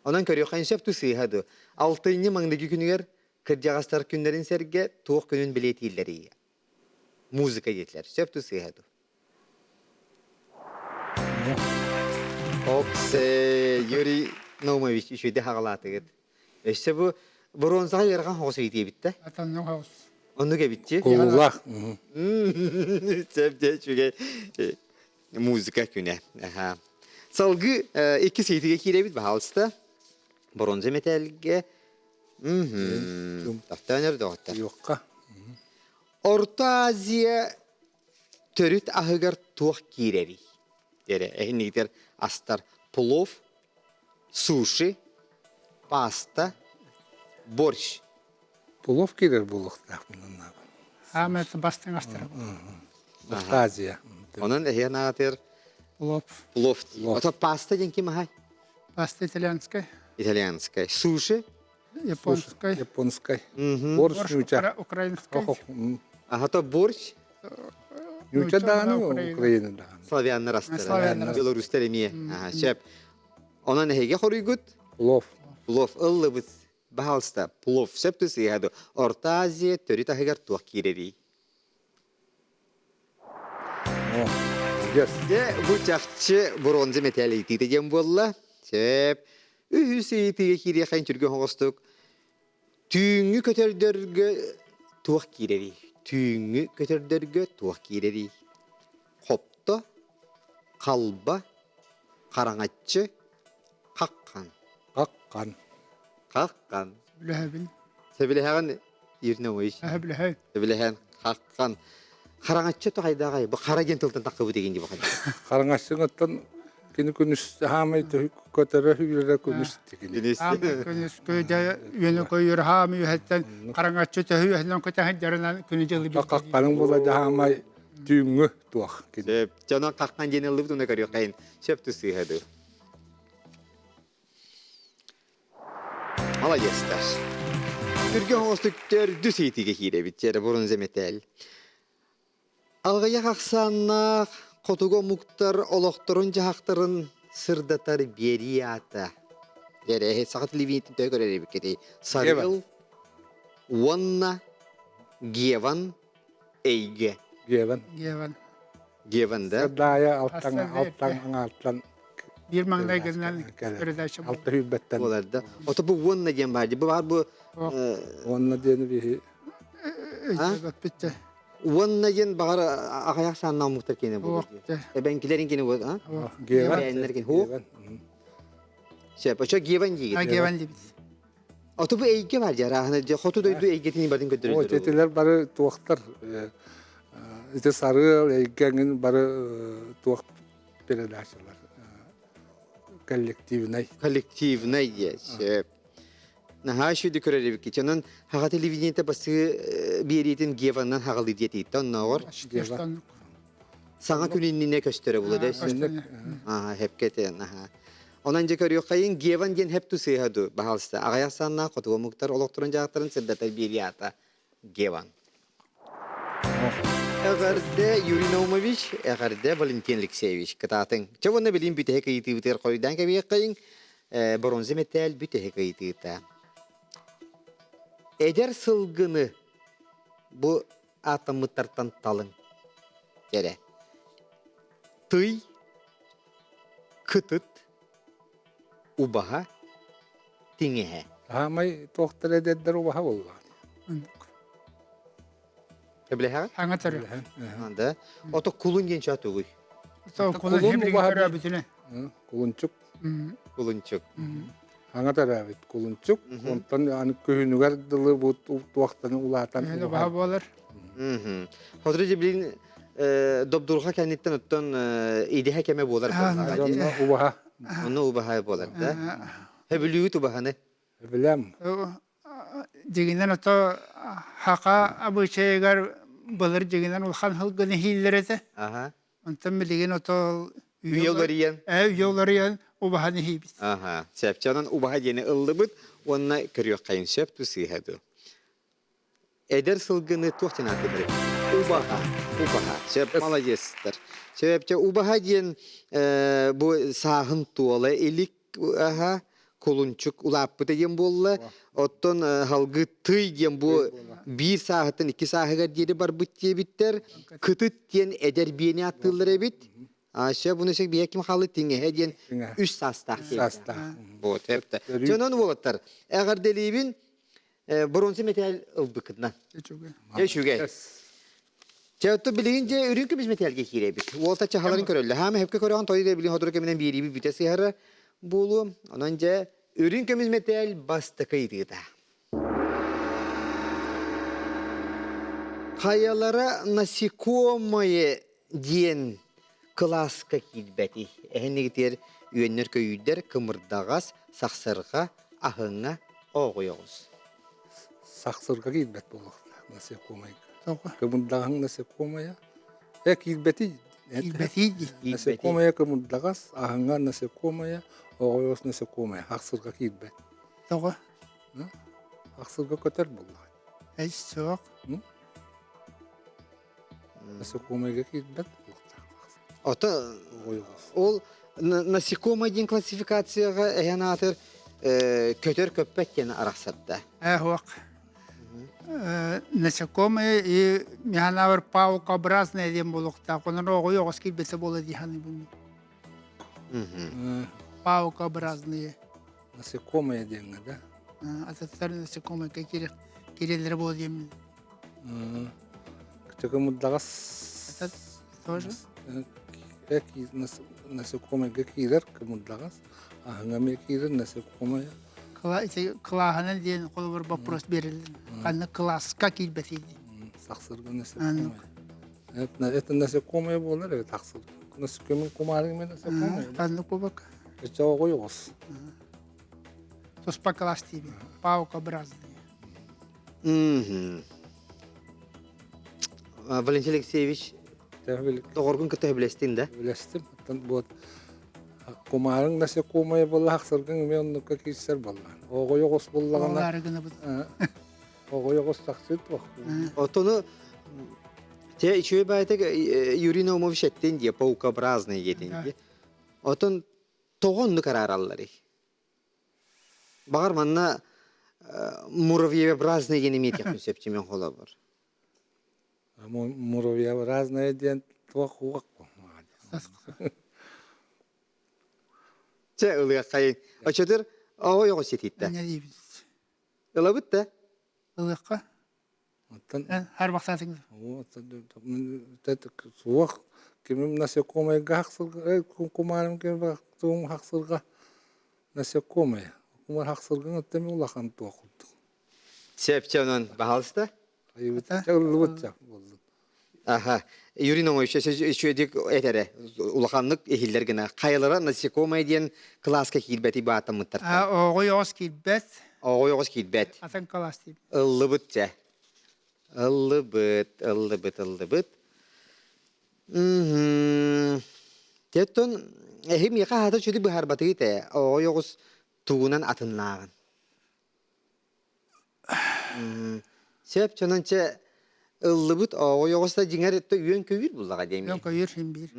B: Онон көрүөххэ сөп ту сыыһа дуо? Алтынньы маҥнайгы күнүгэр кырдьаҕастар күннэрин сэргэ туох күнүн бэлиэтииллэрий? Музыка диэтилэр. Сөп ту сыыһа дуо? Оксе, Юрий Наумович үчүгэйдик хаҕалаатыгыт. Өссө бу боруонсаҕа ыарахан хоҕус ыйытыыбит да?
E: Атанның хоҕус.
B: Оннук эбитчи.
F: Кулулах.
B: Сөп дьэ үчүгэй музыка күнэ. Аха. Салгыы иккис ыйытыыга киирэбит, баһаалыста. Бронза мэтээлгэ Тохтоон өр доҕоттор.
F: Юққа.
B: Орто Азия төрүт аһыгар туох киирэрий? Диэри эһиннигитер астар плов, Суши, паста, борщ.
F: Плов киирэр буолуохтаах мунна.
E: Аамет бастыҥ астара.
F: Азия.
B: Онон эһиэн аатыр
E: Плов.
B: Плов. Ото паста диэн ким аһай?
E: Паста итальянскай.
B: Итальянскай. Суши?
E: Японскай.
F: Японскай. Борщ нуча.
E: Украинскай.
B: Ага, борщ?
F: Нуча даҕаны, Украина даҕаны.
B: Славяннар астара. Белорустар эмиэ. Ага, сөп. Онон эһиги хоруйгут?
F: Плов.
B: Плов ыллыбыт. Баһаалыста, плов сөп сыыһа ду. Орто Азия төрүт аһыгар туох киирэрий?
F: Yes.
B: Дьэ, бу чахчы бронза мэтээл ыйытыыта диэн буолла. Сөп. Үһүс ыйытыыга киириэхэйин түргэн оҕостук. Түүҥҥү көтөрдөргө туох киирэрий? Түүҥҥү көтөрдөргө туох киирэрий? Хопто, халба, хараҥаччы, хаххан.
F: Хаххан.
B: Хаххан.
E: Сөбүлэһэбин.
B: Сөбүлэһэҕин Юрий
E: Сөбүлэһэбин.
B: Сөбүлэһэн хаххан. Хараҥаччы тоҕайдааҕай бу хара диэн тылтан таххыбыт деген дии бахан.
F: Хараҥаччыгыттан кини күнүс хаамай көтөрө сүүрэрэ күнүс
B: тигини.
E: Күнүс көйдө үөнө көйөр хаам үөһэттэн хараҥаччы төһү үөһэнэн көтөһөн жарынан күнү дьылы
F: Хахханың була хаамай түүҥҥү туох.
B: Сөп. Дьоно хаххан диэн ыллыбыт уна көрүөххэйин. Сөп тусыыһа Молодецтар. Түргэн оҥостук төрдүс ыйытыыга киирэбит, дьэрэ бронза мэтээл. Аҕыйах ахсааннаах хотугу омуктар олохторун-дьаһахтарын сырдатар биэрии аата. Дьэрэ, саха телевидениетин төһө көрөр эбиккитий? Сарыал уонна Геван Эйгэ.
F: Геван.
E: Геван.
B: Геван да?
F: Даайа алтан алтан алтан
E: биир маҥнай гынан передача
F: алта сүүрбэттэн
B: буолар да. Ото бу уонна диэн баар бу баар бу
F: уонна диэни биһи
E: өйдөбөппүт
B: уонна диэн баҕар аҕыйах сааннаах омуктар киэнэ буолуо эбэҥкилэрин киэнэ буолуо а
F: Геван
B: Геван Сөп, очо Геван диигит.
E: Геван диибит.
B: Ото бу эйгэ бар дьарааһына дьэ хоту дойду эйгэтин барын көрдөрөллөр.
F: Итилер бары туохтар ити сарыал эйгэҥин бары туох передачалар коллективнай.
B: Коллективнай диэ сөп. Наһаа үчүгэй көрөр эбиккит. Онон хаҕа телевидениете басыы биэриитин Геваннан хаҕалыы диэтииттэн оннооҕор. Саҥа күн иннинэ көстөрө була да. Аа, хепкетен, аха. Онон дьэ көрүөххэйин Геван диэн хеп тусыыһа ду, баһаалыста. Аҕыйах саннаах хотугу омуктар олохторун дьаһахтарын сырдатар биэрии аата Геван. Эҕэрдэ Юрий Наумович, эҕэрдэ Валентин Алексеевич. Кытаатыҥ. Чэ уонна билин бүтэһик ыйытыыбытыгар хоруйдаан кэбиһиэххэйиҥ. Бронза мэтээл бүтэһик ыйытыыта. Эдэр сылгыны бу ааттаммыттартан талыҥ. Эрэ. Тый, кытыт, убаһа, тиҥэһэ.
F: Аамай туохтар эдэрдэр убаһа буолла.
B: Эблэһэҕит?
E: Аҥа төрү.
B: Да. Ото кулун диэн чаа тугуй?
E: Кулун убаһа төрөөбүтүнэ.
F: Кулунчук.
B: Кулунчук.
F: Аҥа төрөөбүт кулунчук. Онтон аны күһүнүгэр дылы бу туохтан улаатан
E: убаһа буолар.
B: Хоту билин добдурҕа кэнниттэн оттон идэһэ кэмэ буолар
F: буолла. Убаһа.
B: Онно убаһа буолар да. Хөбүлүүгүт убаһаны.
F: Билем.
E: Дьигинэн ото хака абыычайыгар былыр дьигинэн улахан сылгыны иһииллэр этэ. Онтон билигин ото
B: Үйэ уларыйан.
E: Үйэ уларыйан убаһаны иһиибит.
B: Аха. Сөп. Онон убаһа диэни ыллыбыт уонна көрүөххэйин сөп ту сыыһа ду. Эдэр сылгыны туох диэн ааттыыллар? Убаһа. Убаһа. Сөп, молодецтар. Сөп, убаһа диэн бу сааһын туола илик аһа кулунчук улааппыта диэн буолла. Оттон халгы тый диэн бу биир сааһыттан икки сааһыгар диэри барбыт диэбиттэр. Кытыт диэн эдэр биэни ааттыыллар эбит. Сөп, буну сек биэ ким хаалы тиҥэһэ диэн үс саастаах
F: Саастаах.
B: Вот, эпте. Дьонон уолаттар, эҕэрдэлиибин бронза мэтээл ылбыккытынан.
E: Үчүгэй.
B: Үчүгэй. Чэ, оттон билигин дьэ үрүҥ көмүс мэтээлгэ киирэбит. Уолта чаһаларын көрөллөр. Хаама хөпкө көрөҕүн тойу да билигин сотору кэминэн биэрииби бүтэ сыһара буолуо. Онон дьэ үрүҥ көмүс мэтээл бастакы ыйытыыта. Хайалара насекомое диэн. кылааска киирбэтий? Эһэнигитигэр үөннэр-көйүүрдэр кымырдаҕас, сахсырҕа, аһыҥа, ооҕуйоҕус.
F: Сахсырга киирбэт буолуохтаах насекомайга. Кымырдаҕаһыҥ насекомая. Э киирбэтий.
E: Киирбэтий дии.
F: Насекомая кымырдаҕас, аһыҥа насекомая, оҕойоҕос насекомая. Хахсырга киирбэт.
E: Тоҕо?
F: Хахсырга көтөр буоллаҕа.
E: Эй, суох.
F: Насекомайга киирбэт буолуохтаах.
B: Ото ол насекомое диэн классификацияҕа эһэн аатыр көтөр көппөт диэн арахсарда.
E: Э, суох. Насекомые и механавр паукообразные диэн буолуохтаах. Онон оҕо оҕус киирбэтэ буола дии саныыбын. Паукообразные.
F: Насекомые диэҥҥэ да?
E: Атыттар насекомые киреллere буола диэммин.
F: Кымырдаҕас
E: тоже
F: насекомыйга киирэр кымырдаҕас аһыҥа эмиэ киирэр насекомая
E: кылааһынан диэн холобур вопрос берилин ханна класска киирбэтий
F: сахсырга насекомая это насекомое буолар эбит ахсыр насекомый кумаарыҥ мен насекомое
E: ханнык буолбакка
F: өчөҕө
E: туспа класс диибин паукообразные
B: Мгм. Валентин Алексеевич, доҕоргун кытта сөбүлэстиҥ да?
F: Сөбүлэстим. Оттон вот кумаарыҥ насекомое буолла ахсыргыҥ эмиэ оннукка киирсэр буолла. Оҕойоҕос буллаҕына оҕойоҕос тахсыы туох.
B: Отону те үчүгэй баайтык Юрий Наумович эттин дии, паукообразный диэтин дии. Отон тоҕо оннук арааралларый? Баҕар манна муравьеобразный диэн эмиэ этиэхпин сөп мен холобур.
F: Муравьеобразное диэн туох уох
B: Чэ ылыаххайын. Очотур оҕо сититтэ. Ылабыт да?
E: Ылыахха.
F: Оттон
E: Харбахсаатыҥ.
F: Суох кимим насекомайга хахсырга кумаарым ким хахсырга насекомая кумар хахсыргын оттон улахан туох курдук.
B: Сөп онон баһалыста.
F: Ыллыбыт болдун.
B: Аха. Юрий Наумович үчүгэйдик этэрэ улаханнык иһиллэр гына. Хайалара насекомое диэн кылааска киирбэти баатаммыттар.
E: Оҕой оҕус киирбэт.
B: Оҕой оҕус киирбэт.
E: Атын кылаас диибит.
B: Ыллыбыт дьэ. Ыллыбыт, ыллыбыт, ыллыбыт. Мм. Теттон эһи миэхэ аһата үчүгэй быһаарбатыгыт ээ. Оҕой оҕус тугунан атыннааҕын. Сөп, чонон чэ ыллыбыт оҕой оҕус да дьиҥэр үөн-көйүүр буллаҕа диэмий.
E: Үөн-көйүүр син биир.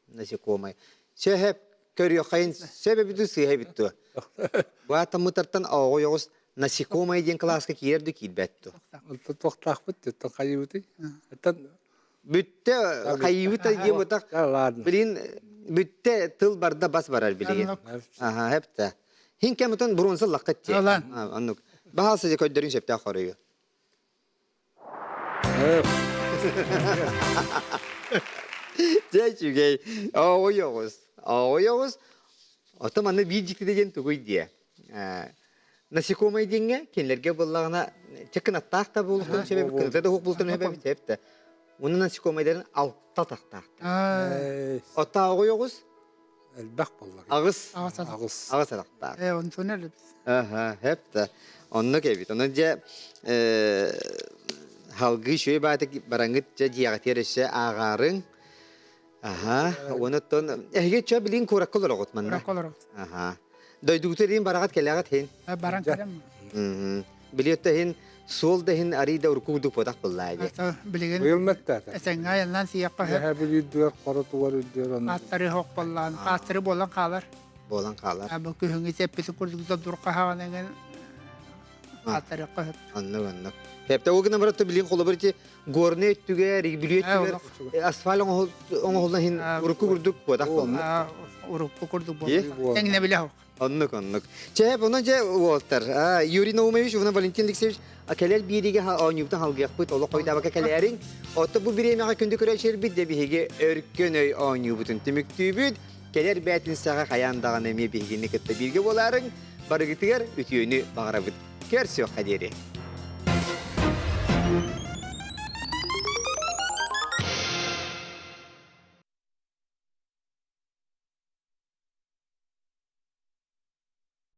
B: Насекомое. Сөп, көрүөххэйин сөп эбит сыыһа эбит дуо? Бу ааттаммыттартан оҕой оҕус насекомое диэн кылааска киирэр да киирбэт дуо?
F: Туохтаахпыт диттэн хайыбытый? Оттон
B: Бүттэ хайыбыт диэн бытах. Билин бүттэ тыл барда бас барар билигин. Аха, хепте. Хин кемутан бронза лаккат tie. Оннук. Баһаалса же көрдөрүн сөптөөх хоруйу. Дьэ үчүгэй. Оҕойоҕус. Оҕойоҕус. Ото манна биир дьикти диэн тугуй диэ. Насекомое диэҥҥэ кинилэргэ буоллаҕына чыкынаттаах да буолуохтарын сөбө кыныта да уһук буолуохтарын сөбө сөп да. Уонна насекомайдарын алта тахтаахтар. Отто оҕойоҕус
F: элбэх буолла.
B: Аҕыс.
F: Аҕыс.
B: Аҕыс атахтаах.
E: Э, онтон элбит.
B: Аха, хэп да. Оннук эбит. Онон дьэ халгыы үчүгэй баатык бараҥҥыт дьэ дьиэҕитигэр өссө ааҕаарыҥ. Аха, онуттан эһиги чө билин куоракка олороҕут манна.
E: Куоракка олоробут.
B: Аха. Дойдугуту илин бараҕыт кэлэҕит иһин.
E: Баран кэлем.
B: Билиэт да иһин суол да иһин арый да урукку курдук буотах буллаа дии.
E: Билигин
F: Быйыл мэттээте.
E: этэҥҥэ айаннаан сиэххэ сөп.
F: Эһэ бүлүүрдүгэр хоротугар үрдүгэр онно.
E: Хаастары хоқ боллаан, хаастары буолан хаалар.
B: Буолан хаалар.
E: Бу күһүҥҥү тэппитин курдук дурхаһаҕын эҥин хааттарыахха сөп.
B: Оннук оннук. Хепте ол гынан баран билигин холобур ити горнай өттүгэр, Бүлүү өттүгэр асфальт оҥоһуллан иһин урукку курдук буотах буолла.
E: Урукку курдук буолла. Тэҥнэ билэ хоқ.
B: Оннук, оннук. Чэ, онон дьэ уолтар. Юрий Наумович уонна Валентин Алексеевич кэлэр биэриигэ оонньуубутун халгыахпыт, олох хойутаабакка кэлээриҥ. Отто бу бириэмэҕэ күндү көрөөччүлэрбит дьэ биһиги өркөн өй оонньуубутун түмүктүүбүт. Кэлэр бээтинсэҕэ хайаан даҕаны эмиэ биһигини кытта бииргэ буолаарыҥ. Барыгытыгар үтүөнү баҕарабыт. Көрсүөххэ диэри.